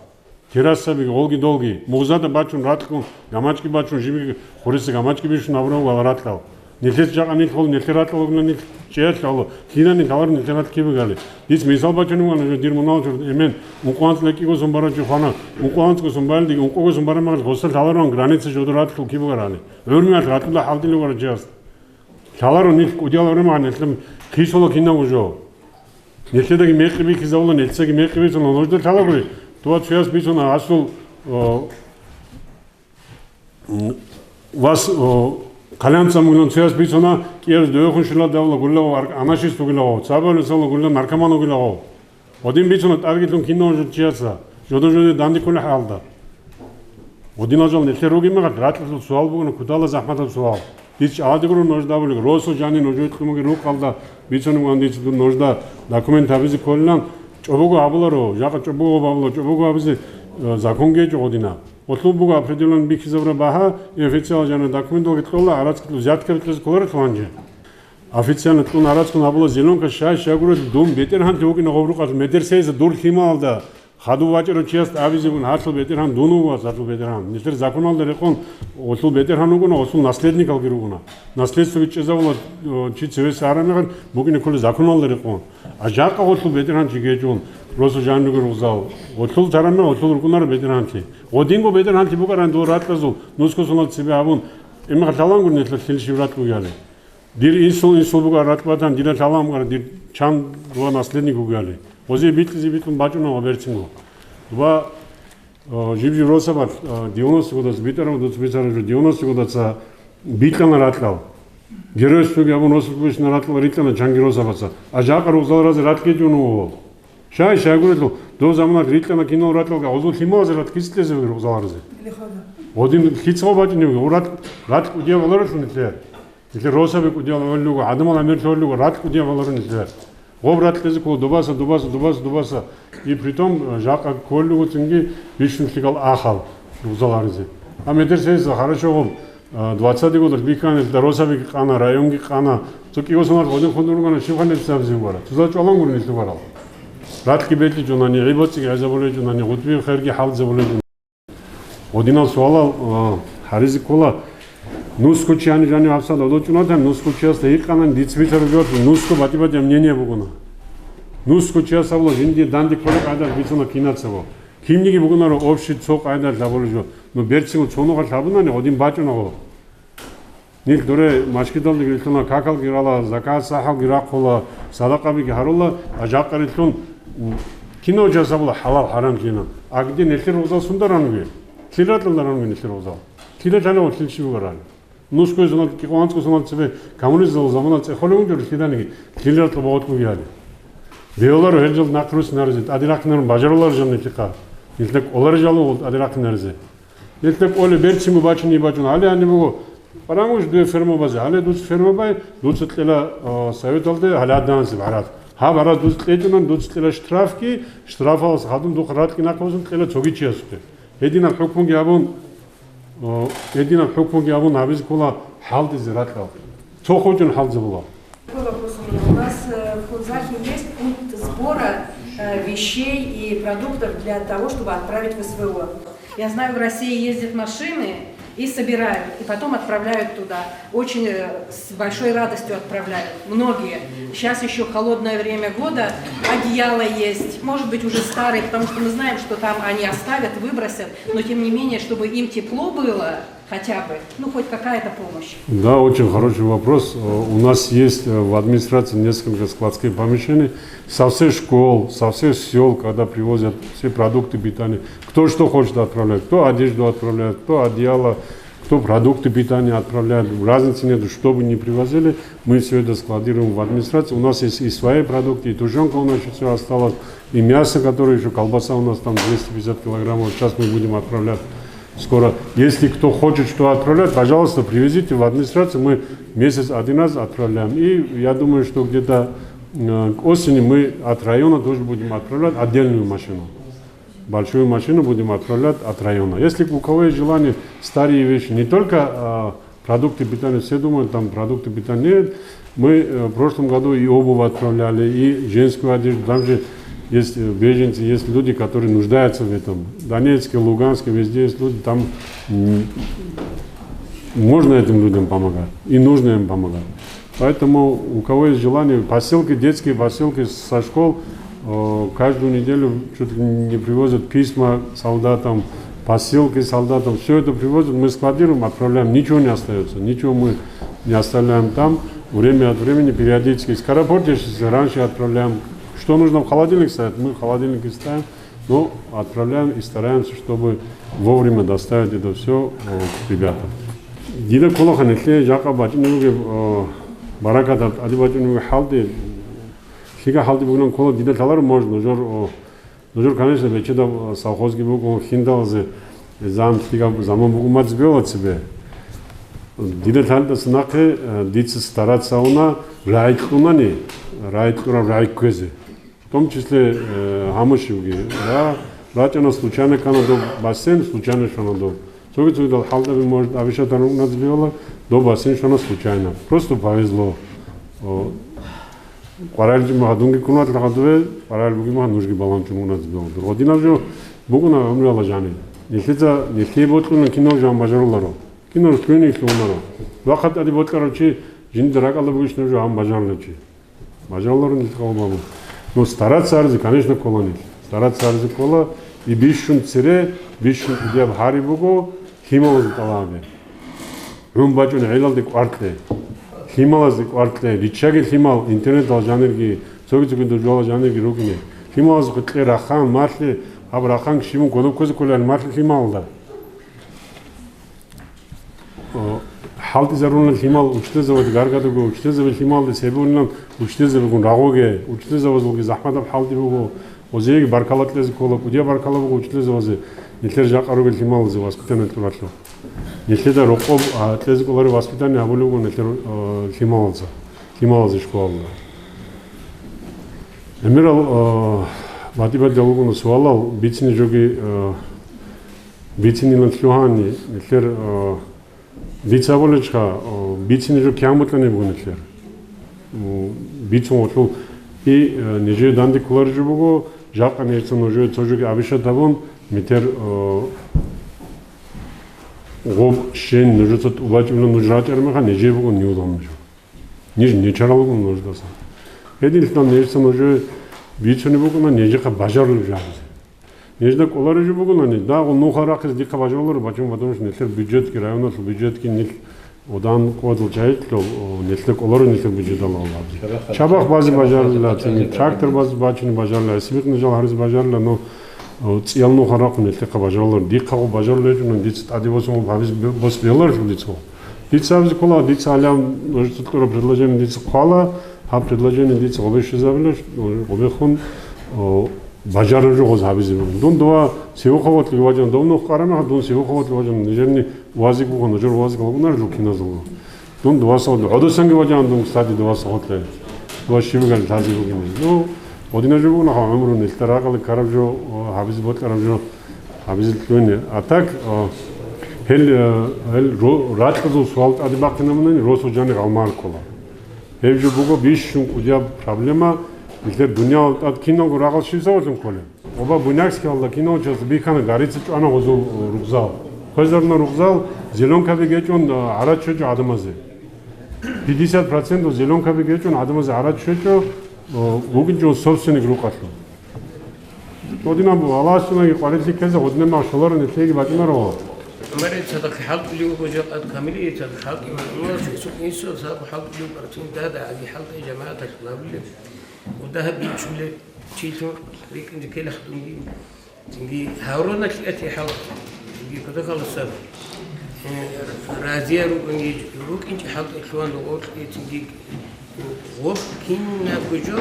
Террасаби, гъолги долги, мугъзада бачун ракьун, гамачӀги бачун, жибги хуриса гамачӀги бищун гьабурав гьал ракьал. Нилъеца жакъа нилъ гьол, нилъер ракьал вугна нилъ чӀеялъ гьало, кинани лъалар нилъер ракь кибигали. Диц мисал бачунеб вугана жо дир мунагьал чурд эмен, ункъуанцӀ лакӀигосун барав чи хвана, ункъуанцӀгосун балдиги, ункъогосун барамагъал гъоса лъаларван граница жодор ракьул кибугарали. ГӀурмиялъ ракьула хӀалтӀилев вара чияс. Лъаларо нилъ кӀудиял гӀурмагӀан, нилъ хисула кинабго жо. Нилъедаги мекъи бихьизавула, нилъедаги мекъи бицуна, нужда лъалагури. Дова цуяс бицуна, асул, о, м, вас, о, хъалянцамулан цуяс бицуна, кӀиябиз довехун шула давла гулаго, ар-, анашист вугилаго, цабалисала гула наркоман вугилаго. Гъодин бицуна тӀадгилъун кинав жо чияса, жодо-жодое дандиккулеб хӀалда. Гъодинал жал нилъер ругеб мехалъ, ракьалъул суал бугони, кутала захӀматаб суал. Дица чӀалади гуро нужда абулеб, росу жанир нужее кьумаги рукъалда бицунеб вугони дица дун нужда документ гьабизе кколилан, чӀобого гьабуларо, жакъа чӀобого гьабула, чӀобого гьабизе, э, закон гьечӀо гъодина. Гъолъул буго определённо бихьизабураб багьа, и официал жанир документалги кьола, гӀарацги кьола, взятка бикьизе кколарелъул гьанже. Официально кьун гӀарацгун гьабула зеленка, щай-щай гурелъул дун бетӀергьанлъи вукӀина гъоб рукъалъ, метер цезе дур лъималда хадув вачӀарав чиясда абизегун, гьалъул бетӀергьан дун вуго, гьалъул бетӀергьан. Нилъер законалда рекъон гъолъул бетӀергьан вукӀуна, гъолъул наследникалги ругуна. Наследствоги чӀезавула, о, чи цевеса араб мехалъ, букӀине ккола законалда рекъон. А жакъа гъолъул бетӀергьан чи гьечӀун, росу жанируги ругъзал. Гъолъул тараб мехалъ гъолъул рукӀунараб бетӀергьанлъи. Гъодинго бетӀергьанлъи букӀаран дол ракьазул, нусгосуналда цебе абун, имгъа лъалангур нилъер лъил шибрат бугеали. Дир инсул-инсул бугар ракь батан, дила лъалам гъара, дир чан ва наследник вугали. Гъозе бикьизе бикьун бачӀуна ва берцинго. Ва, а, жиб-жиб росабалъ, а, девяносто годас битӀарав, дуц бицараб жо, девяносто годаца бикьана ракьал. Геройствоги абун росулъ бицна ракьал рикьана чанги росабаца. А жакъа ругъзал разе ракь гьечӀун вуго. Щай-щай гурелъул, дов заманалъ рикьана кинал ракьалга, гъозул лъималазе ракь кица кьезе ругъзал разе. Гьодин лъицаго бачӀине вуго, ракь, ракь кӀудияб гьаларалъун нилъер. Нилъер росаби кӀудиял гӀоллуго, гӀадамал гӀемерлъи гьоллуго, ракь кӀудиял гьаларун нилъер. Гъоб ракь кьезе ккола дубаса, дубаса, дубаса, дубаса. И притом, э, жакъа кколлуго цинги бищун лъикӀал ахал ругъзал гьаризе. А медерсейса хорошо гъоб, э, двадцатый годалъ бихьана, нилъеда росабиги къана, районги къана. Цо кӀиго соналъ гъодин хъундун ругана, щиб ханилъ абизе вугара. Цузал чӀвалан гури нилъ вугарал. Ракьги бекьичӀунани, гӀибоцӀиги гӀезабулечӀунани, гъутӀби херги хӀалзабулечӀун. Гъодинал суалал, а, гьаризе ккола, нусго чи гьаниб жанив гьабсагӀат гьодов чӀунатан, нусго чиясда гьикъанан, дица бицараб жоялъул нусго батӀи-батӀияб мнение бугуна. Нусго чияс абула, жиндие данде кколеб къайдалъ бицуна кинацаго. Кинниги бугунаро общий цо къайдалъ абулеб жо. Ну, берцинго цо нухалъ гьабунани, гъодин бачӀуна гъо. Нилъ дуре машгидалдаги рилъуна, какалги рала, закат сахӀалги рахъула, садакъабиги гьарула, а жакъа рилъун, м, кинав жаз абула хӀалал-хӀарам кинан. Агди нилъер ругъзал сунда рануге? Лъил ракьалда рануге нилъер ругъзал? Лъила лъалев лъил щиб бугарали? Нусгоязулал, кӀикъоялда цебе коммунизмалъул заманалъ цӀехолев вугев лъиданиги, лъил ракьал багъулъ бугеали. Бегьуларо гьел жал нахъ руссинаризе, тӀаде рахъинарун бажаруларо жал нилъехъа. Нилъер кӀоларе жал вугъул тӀаде рахъинаризе. Нилъер кӀоле берцинго бачине бачӀун. Гьале гьаниб буго, парамуш дуе ферма базе. Гьале дуца ферма бай, дуца кьела, а, советалде гьале гьаданасеб гӀарац. Гьаб гӀарац дуца кьечӀунан, дуца кьела штрафги, штрафалас хадуб духъ ракьги нахъ босун кьела цоги чиясухъе. Гьединаб хӀукмуги абун, а, гьединаб хӀукмуги абун гьабизе ккола хӀалтӀизе ракьал. Цо хъучӀун хӀалтӀизабула. Какой вопрос у меня? У нас, э, в Кунзахе есть пункт сбора, э, вещей и продуктов для того, чтобы отправить в СВО. Я знаю, в России ездят машины и собирают, и потом отправляют туда. Очень, э, с большой радостью отправляют. Многие. Сейчас еще холодное время года, одеяла есть. Может быть, уже старые, потому что мы знаем, что там они оставят, выбросят. Но тем не менее, чтобы им тепло было, хотя бы, ну, хоть какая-то помощь. Да, очень хороший вопрос. Э, у нас есть, э, в администрации несколько складских помещений. Со всех школ, со всех сел, когда привозят все продукты питания, кто что хочет отправлять, кто одежду отправляет, кто одеяло, кто продукты питания отправляет. Разницы нет, что бы ни привозили, мы все это складируем в администрации. У нас есть и свои продукты, и тушенка у нас еще все осталось, и мясо, которое еще, колбаса у нас там двести пятьдесят килограммов, сейчас мы будем отправлять. Скоро, если кто хочет что отправлять, пожалуйста, привезите в администрацию, мы месяц один раз отправляем. И я думаю, что где-то э, к осени мы от района тоже будем отправлять отдельную машину. Большую машину будем отправлять от района. Если у кого есть желание, старые вещи, не только а, продукты питания, все думают, там продукты питания нет. Мы э, в прошлом году и обувь отправляли, и женскую одежду. Там же есть э, беженцы, есть люди, которые нуждаются в этом. В Донецке, Луганске, везде есть люди, там м, можно этим людям помогать, и нужно им помогать. Поэтому у кого есть желание, посылки, детские посылки со школ, э, каждую неделю чуть ли не привозят письма солдатам, посылки солдатам, все это привозят, мы складируем, отправляем, ничего не остается, ничего мы не оставляем там. Время от времени, периодически, скоропортящиеся раньше отправляем. Что нужно в холодильник ставить, мы в холодильнике ставим, но отправляем и стараемся, чтобы вовремя доставить это все к ребятам. Дида кколаха нилъее жакъа бачӀине бугеб, э, баракат гьаб тӀаде бачӀунеб хӀалде, лъига хӀалде бугилан ккола дида лъаларо, может, нужер, о, нужер, конечно, бечедаб, э, совхозги буго, хиндалазе, зам лъигаб заман буго мацӀ бела цебе. Дида лъалдаса нахъе, э, дица стараться уна, рагӀи кьунани, рагӀи кьураб рагӀи кквезе. В том числе э, гьамушевги. Ра, рачӀана случайно кана доб бассейн, случайно щвана доб. Цоги-цогидал хӀалтӀаби, может, абишатан рукӀуназе бегьула, доб бассейн щвана случайно. Просто повезло. О, къваригӀел жимаха дунги ккун ватла хадуве, къваригӀел бугеб меха нужги балагьун чӀун рукӀуназе бегьула. Гъодинаб жо букӀуна гӀумруялда жаниб. Нилъеца, нилъее бокьуна кинав жан бажаруларо. Кинав лъугьине лъугьунаро. Вахъа тӀаде бокьарав чи жинда ракӀалда бугищинаб жо гьабун бажарулев чи. Бажаруларо нилъ къавбабу. Ну, стараться гьаризе, конечно, ккола нилъ. Стараться гьаризе ккола, и бищун цере, бищун кӀудияб гьари буго, лъималазул тӀалабе. ГӀун бачӀун гӀелалде кӀваркье. Лъималазде кӀваркье. Риччаги лъимал, интернетал жанирги, цоги-цоги дужуала жанирги рукӀине. Лъималазухъе кье рахан, малъе, гьаб рахан щибун кодоб кквезе кколел малъе лъималда. О, хӀалтӀизарулел лъимал учителзабаде гаргадего, учителзаби лъималде себунилан учителзабигун рагъуге, учителзабазулги захӀматаб хӀалтӀи буго, гъозиеги баркала кьезе ккола, кӀудияб баркала буго учителзабазе, нилъер жакъа ругел лъималазе воспитание кьуралъур. Нилъеда рокъоб а, кьезе кӀолареб воспитание гьабулеб буго нилъер, э, лъималазе, лъималазе школалда. ГӀемерал, э, батӀи-батӀиял ругони суалал, бицине жоги, э, Бицинилан лъугьани, нилъер, э, дица абулечха, э, бицине жо кигӀан букьани буго нилъер. М, бицун гъолъул. И, э, нижее данде кколареб жо буго, жакъа нижеца нужее цо жоги абишат гьабун, метер, э, гъоб щен нужеца тӀубачӀунилан нуж рачӀараб мехалъ, нижее буго нивлан нуж. Ниж нечарал руго нуждасан. Гьединлъидал нижеца нужее бицунеб букӀуна, нижехъа бажарулеб жо гьабизе. Нижда кӀолареб жо бугони, дагъун нухал рахъизе дихъа бажаруларо, бачун батӀунищ нилъер бюджетги, районалъул бюджетги нил одан къоялъул чагӀилъул, о, нилъда кӀоларо нилъер бюджеталда гьабизе. Чабахъ базе бажарила, цинги трактор базе бачине бажарила, гьесибихъ нижал гьаризе бажарила, но, о, цӀиял нухал рахъун нилъехъа бажаруларо. Дихъа гъо бажарулел гьечӀони, дица тӀаде босун гъоб гьабизе бе-, бос беларищ дица? Дица гьабизе ккола, дица гьале нужеца кьураб предложение дица хъвала, гьаб предложение дица гъобе щвезабила, гъобехун, о, бажараб жо гъоз гьабизе буго. Дун дова Севуховотлъиги вачӀана, дов нух къарамаха, дун Севуховотлъи вачӀана, нижерни вазик буго, нужер вазик гьабунарелъул киназулго. Дун дова сагъ-, гӀодосанги вачӀана дун, кстати, дова сагъотлъи. Дова щибигали лъази бугин. Ну, гъодинаб жо буго нахъа гӀумру, нилъда ракӀалде ккараб жо, о, гьабизе бокьараб жо, гьабизе лъугьине. А так, о, гьел, э, гьел ро-, ракьазул суал тӀаде бахъинабунани, росул жанир гьалмагъ ккола. Гьеб жо буго бищун кӀудияб проблема, нилъер дуниялалда тӀад киналго рагъал щиб сабаблъун кколеб? Оба Буйнакскиялда киналго часто бихьана, гьарица чӀвана гъозул, э, рукъзал. Хвезарна рукъзал, зеленкаби гьечӀун, э, гӀарац щвечӀо гӀадамазе. Пятьдесят процентов зеленкаби гьечӀун гӀадамазе гӀарац щвечӀо, э, букӀинчӀо собственник рукъалъул. Гъодинаб валасунаги къварилъи ккезе гъодинаб мах щоларо, нилъеги бачӀунаро. ГӀумари цадахъ хӀалтӀулев вуго, жакъа Камилие цадахъ хӀалтӀулев вуго, Инсо цадахъ хӀалтӀулев вуго, цин дада аги хӀалтӀай жамагӀаталъ лавлеб. Ва дагьаб бичулеб чилъун рикӀкӀинчӀо келахъ дунги. Цинги гьавруна лъиятихӀал, цинги кодахаласаб, э, разия рукӀунги, рукӀинчӀи хӀалтӀай лъугьан рукъолъи, цинги гъоб кинабго жо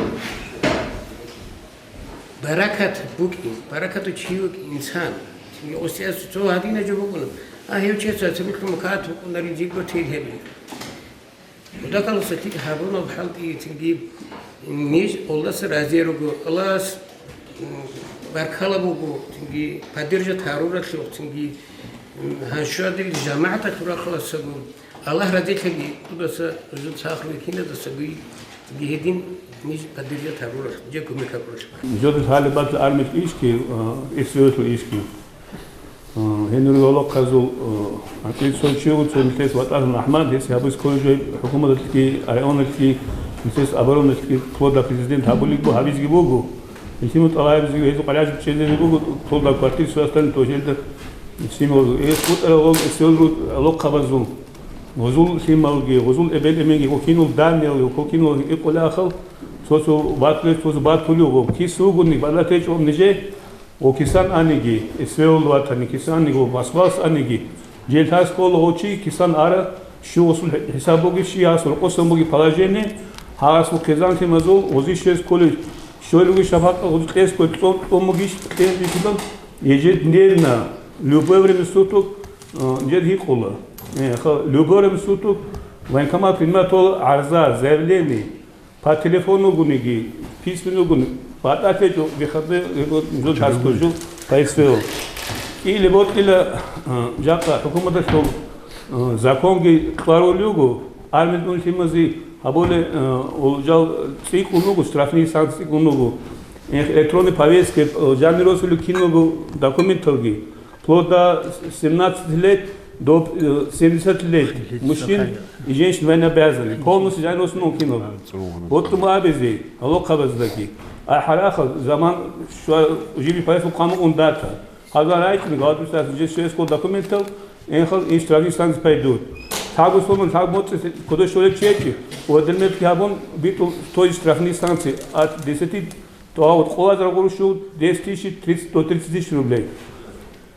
баракат букӀин, баракату чи вукӀин инсан. Осиас цо гьадинаб жо букӀуна. А гьев чияс цебе лъун мукат букӀунари жибго тир гьебил. Кудакалуса лъикӀ гьабунаб хӀалтӀи цинги ниж Аллагьас разие руго, Аллагьас, м, баркала буго, цинги поддержать гьаруралъухъ, цинги, м, гьаншадил жамагӀаталъул рахъаласаго. Аллагь разилъаги, кудаса жуцахъ рукинадасаги, цинги гьедин ниж поддержать гьаруралъухъ, нижер кумек гьабуралъухъ. Жодил гьалиб батла армиялъул ишги, э, эсвелъул ишги. Гьенир гьолохъазул, гьанкӀи цо чи вуго, цо нилъес ВатӀан АхӀмад, гьес гьабиз кколеб жо хӀукуматалъги, районалъги, нилъес обороналъги, вплоть до президент гьабулеб буго, гьабизги буго. Гьелъимал тӀалабизги гьезул къарагӀажиб чӀезеги буго, вплоть до квартир своей страны, то есть гьелда символ. Гьес бутӀарал гьол эсел руд гьолохъабазул. Гъозул лъималги, гъозул эбел-эменги, гъо кинул даниял, гъо кинул икъулахъал, цо-цо батулес, цо-цо батулев, гъо кис вугони, бала течӀо нижее, Гъо кисан аниги, эсвелал ватани кисан аниги, Москвалас аниги, жел гьас ккола гъо чи кисан ара, щугъусул хӀисаб буги, щи гьас рокъосан буги положение, гьасул хъизан-лъимазул гъози щвез кколел, щолевги шапакъа гъози кьес кколел, кьон, кьон бугищ, кьен бихьулан, ежедневно, любое время суток, э, жер гьикъула. Э, ха, любое время суток военкомат принимает гӀарза, заявление. По телефону гуниги, письменно гуни, батӀалъе жо выходной, э, вот, жо часкур жо, по эсвелал. Или бокьила, э, жакъа хӀукуматалъул, э, законги кьварулев вуго, армиялъул лъимазе гьабуле, э, ол жал цӀикӀкӀун вуго, штрафный санкции цӀикӀкӀун вуго. Э, электронный повестка, э, жанир росулев киналго документалги. Вплоть до семнадцати лет до, э, семидесяти лет мужчин и женщин военнообязанных. Полностью жанир росулев киналго. Вот тумабизи, гьолохъабаздаги. А гьарахъа заман шуа жиби пайсул къамукъун дата. Хазан райчина, гьадусас жесуэсго документал, энхал и штрафный санкции пайдут. Лъабго соман, лъабго моцӀи кодо щолел чечи, ва дермет гьабун битӀул той штрафный санкции от десяти, то а вот къолазар гъурущу десять тысяч, тридцать, до тридцать тысяч рублей.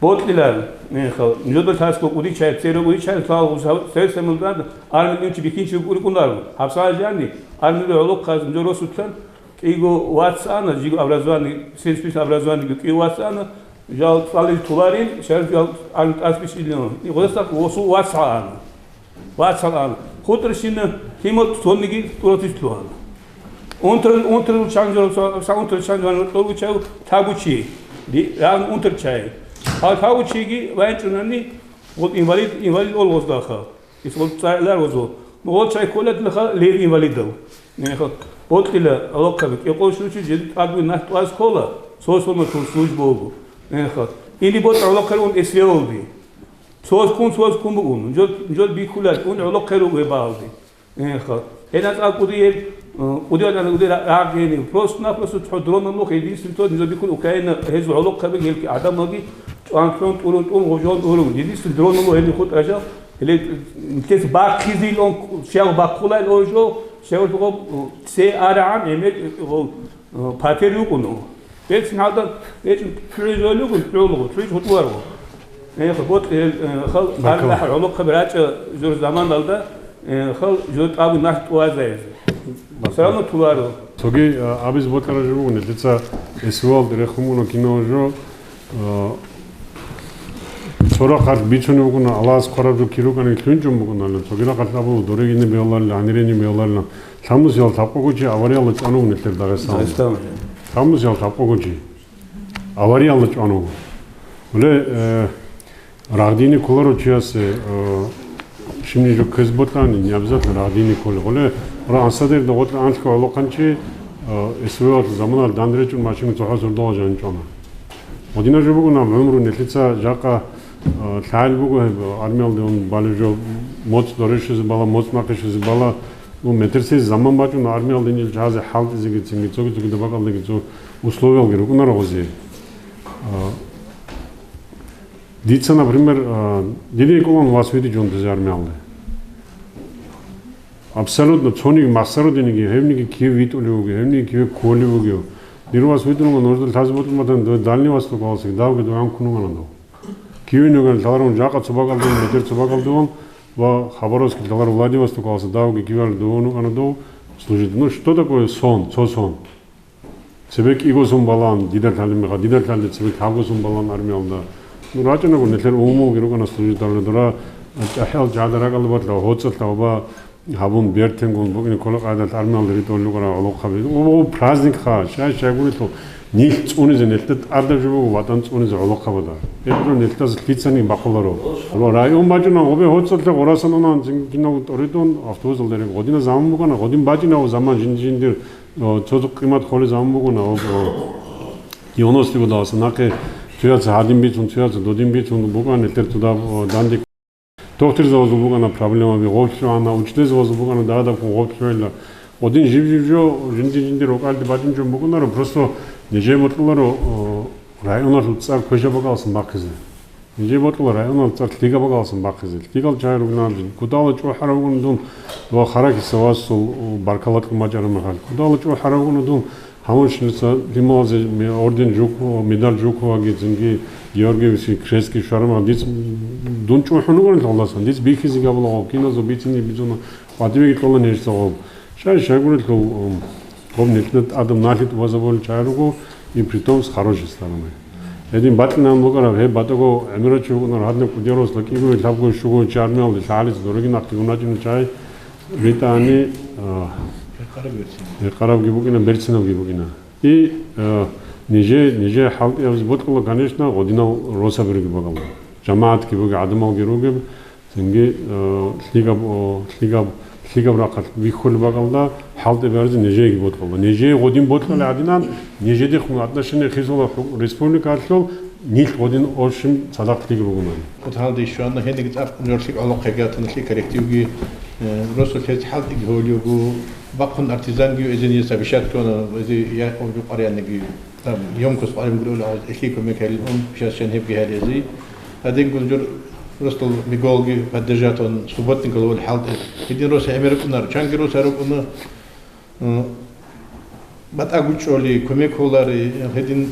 Бокьилан, энхал, нижеда лъасго кӀудичай, церего кӀудичай, лъал гъусав, цер самолган, армиялъ чи бихьинчи уркӀунарун. ГьабсагӀат жанни, армиялъ гӀолохъаз нижер росулъан, кӀиго вац ана, жиго образование, средствоялъ образование кӀиго вац ана, жал цӀалил туларин, шариф жал армиялъ тӀасбищилин. Гъосда гъосул вац гьаана. Вацал ан, хутӀрщина лъимал цониги тӀуралъуш лъугьана. Унтр-, унтрал чанжал, са-, са унтрал чанжал тӀоргучав лъабгу чи, ди-, ран унтр чай. Гьал лъабгу чиги вайчӀунани, гъол инвалид, инвалид ол гъоздаха. Ис гъол цӀайлар гъозо. Гъол чай кколатлаха лев инвалидал. Неха, бокьила, алохъаби, кӀикъо щучи жеди тӀадви нахь тӀваз ккола, сосома тур служба буго. Неха, или бокьа алохъарун эсвелалди. Цоз ккун, цоз ккун бугун. Жо, жо бихьулел, ун гӀолохъе руго гьеб багьалде. Гьенха. Гьенас а кӀудияб, э, кӀудияб кӀудияб ра-, рагъени. Просто-напросто цо дронало единственный тот низа бихьун Украина гьезул гӀолохъаби гьелки гӀадамалги чӀван-чӀван, тӀурун-тӀурун, гъожон-гъурун. Единственный дронало гьелихъо тӀажал, гьеле нилъеца бахъизилан щав бахъулайил ожо, щав лъугъаб, э, се арагӀан гӀемер, э, гъол, э, патер юкъуну. Берцин гьалда речӀун пугӀизолигун пугӀулгъу, пугӀиз гьутӀуаргъу. Э, хъ-, бот-, э, э, хал, Баркала. Гьал гӀолохъаби рачӀа жур заманалда, э, хал жур тӀаби нахь тӀуазаизе. Баркала. Все равно туларо. Цоги, э, абиз ботара жо бугун, лъица эсвал рехумуна кино жо, э, цора хъарт бицуни бугуна, Аллагьас хъвараб жо кирукани лъунчӀун бугуна, цоги рахъалъ абу дорегини бегьларила, гьанирени бегьларила. Лъамус ял тапкъугучи авариялла чӀванугун лъер Дагъистан. Дагъистан. Лъамус ял тапкъугучи. Авариялда чӀван вуго. Гьуле, э, рагъдини кколаро чиясе, э, щибни жо ккезе бокьани, не обязательно рагъдини кколе. Гьуле, ра ансадер дагъотӀа анлъго гӀолохъанчи, э, эсвелалъ заманалъ данде речӀун машинго цохӀо сордола жанчӀвана. Гьадина жо буго нам гӀумру нилъеца жакъа, э, лъагӀел буго гьеб армиялде ун балеб жо, моцӀ дорещизе бала, моцӀ нахъе щвезе бала, ну, метерсез заман бачӀун армиялде нил чагӀазе хӀалтӀизеги, цинги цоги-цогида бакӀалдеги цо условиялги рукӀунаро гъозе. А, дица, например, а, диде кӀолан вас види жонтазе армиялде. Абсолютно цониги махсару диниги, гьевниги кив витӀулев вуги, гьевниги киве кколев вугев. Дир вас видулган нужда лъазе бутӀун батан, дальний вас тукаласиги, давги дугӀан кунугана дов. Киве нуган лъаларун жакъа цо бакӀалдуван, метер цо бакӀалдуван ва Хабаровский лъалар Владивостокаласа давги киве дугӀун вукӀана дов служить. Ну, что такое сон, цо сон? Цебе кӀиго сон балан, дида лъалеб меха, дида лъалде цебе лъабго сон балан армиялда. Ну, рачӀанаго, нилъер умумулги рукӀана служиталда, дура чӀахӀиял жагьда ракӀалда батла, гьоцӀалъа оба гьабун, бертенгун букӀине ккола къайдалъ армиялда ритӀулел рукӀарал гӀолохъаби. О, праздник ха, щай-щай гурелъул, нилъ цӀунизе, нилъда тӀадаб жо буго ватӀан цӀунизе гӀолохъабада. Гьеб жо нилъдаса лъицаниги бахъуларо. Ва район бачӀуна гъобе гьоцӀалъа Хъурасан унан, цинги киналго тӀоритӀун автобусалда рекӀун. Гъодина заман букӀана, гъодин бачӀинав заман жинди-жиндир, о, цо-цо къимат холел заман букӀана, о, о, девяностые годаласа нахъе цояца гьадин бицун, цояца додин бицун букӀана нилъер цо дагьаб, о, данде. Дохтурзабазул букӀана проблемаби, гъорлъ лъугьана, учителзабазул букӀана дагьадаб гъорлъ лъугьайилла. Гъодин жиб-жиб жо, жинди-жиндир рокӀалде бачӀинчӀун букӀунаро, просто нижее бокьуларо, о, районалъул цӀар квеша бакӀаласан бахъизе. Нижее бокьула районалъул цӀар лъига бакӀаласан бахъизе. Лъигал чагӀи ругинал жин. Кудала чӀухӀарав вугони дун, ва Харакиса васул, о, баркалла кьун бачӀараб мехалъ. Кудала чӀухӀарав вугони дун, гьамунщиница лъималазе ме-, орден Жуко-, медаль Жуковаги, цинги Георгиевский крестги щвараб мехалъ, диц дун чӀухӀун вугони Аллагьасан, диц бихьизеги гьабула гъоб, киназул бицине бицуна, къватӀибеги кьола нижеца гъоб. Щай-щай гурелъул, м, гъоб нилъеда тӀадаб налъи тӀубазабулел чагӀи руго, и притом с хорошей стороны. Гьедин бакьинан букӀараб, гьеб батӀаго гӀемерав чи вукӀунар, гьадинаб кӀудияв росла кӀиго, лъабго, щуго чи армиялде лъагӀалица дорогин ахъги гьуначӀина чагӀи. БитӀани, а, гьекъарабги букӀина, берцинабги букӀина. И, а, нижее, нижее хӀалтӀиябизе бокьула, конечно, гъодинал росаби ругеб бакӀалда. ЖамагӀатги бугеб, гӀадамалги ругеб, цинги, а, лъигаб, о, лъигаб, лъигаб рахъалъ бихьулеб бакӀалда хӀалтӀи баризе нижееги бокьула. Нижее гъодин бокьула гӀадинан, нижедехун отношение хисула хӀу-, республикалъул, нилъ гъодин общем цадахъ лъикӀ ругонани. Хъуталде щвана, гьениги цӀакъ жо лъикӀ гӀолохъеги гьатана, лъикӀ коллективги, э, росулъ гьез хӀалтӀиги гьолиего, бахъун артизанги эзин гьес обещать ккана, эзи я-, къваригӀанниги, там, ёмкость къваригӀун гуревли гьаваз эхи кумек гьарилун, щас щан гьебги гьарилези. Гьадингун жур росдал миголги поддержать он, субботник ловал хӀалтӀи. Гьедин рос гӀемер рукӀунар, чанги рос гьарукӀуна, М, батӀа гучӀоли, кумек гьолари, гьедин,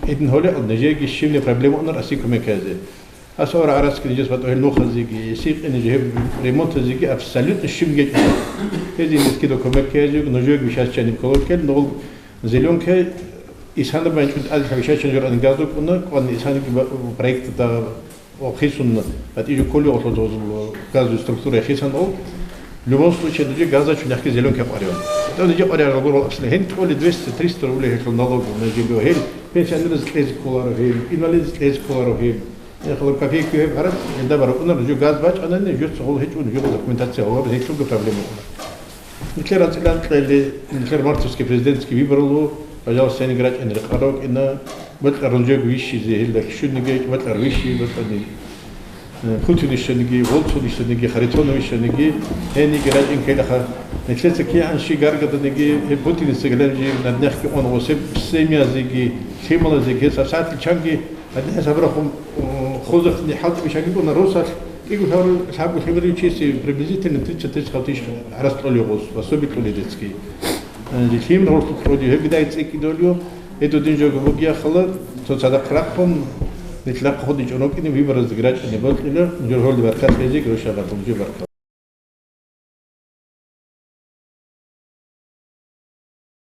гьедин гьолеб нижееги щибни проблема унар аси кумеказе. Аса ора араскин нижес батӀа гьел нухазеги, сикъи ниж гьеб ремонтазеги абсолютно щиб гечӀо. Гьезин нескидо кумек ккезе, нужееги вишас чаниб колокел, нугъул зеленка исанаб бан чӀун тӀаде вишас чан журан газу кӀуна, кӀван исаниги ба-, проект да Ва хисун, гьатӀи жо кколев гъолъул газовый структура хисан ов. В любом случае, нужее газа чунехги зеленка къваригӀун. ГьатӀа нужее къваригӀарал гуро аслу. Гьениб кьоли двести триста рублей гьелъул налог нужее гьел. Пенсионераз кьезе кколаро гьел, инвалидаз кьезе кколаро гьел. Эхло копейки гьеб гьараб, гьелда бараб унар, нужее газ бачӀанани, жуца гъол гьечӀун, жугъа документация гьавар, гьелъулго проблема уна. Нилъер анцӀила анкьили, нилъер мартовский президентский выборалу, пожалуйста, гьениб рачӀин рекъарав кӀина, бокьарун жего вищизе, гьелда щуниги, бокьар вищи, бокьани, э, Путин вищаниги, Волцун вищаниги, Харитонов вищаниги, гьениги рачӀин ккелаха. Нилъеца кигӀан щи гаргаданиги, гьеб Путиница гьалаб жи наднехги он гъосеб семьязеги, лъималазеги, гьес асатил чанги, гьадин гьес абрахъун, э, хозахъни хӀалтӀи бишаги кӀуна росалъ, кӀиго лъабго лъабго лъимерив чиси приблизительно тридцать тысяч гъарас кьолев гъос, пособие кьолидецги. Э, лъим ролъу кьолев, гьеб гидай цӀикӀкӀидолев, гьедо дин жого бугеяхъала, цо цадахъ рахъун, нилъ рахъ ходичӀун рукӀине, выбораздаги рачӀине бокьила, жургьоли баркат лезе, гроша батун жо баркат.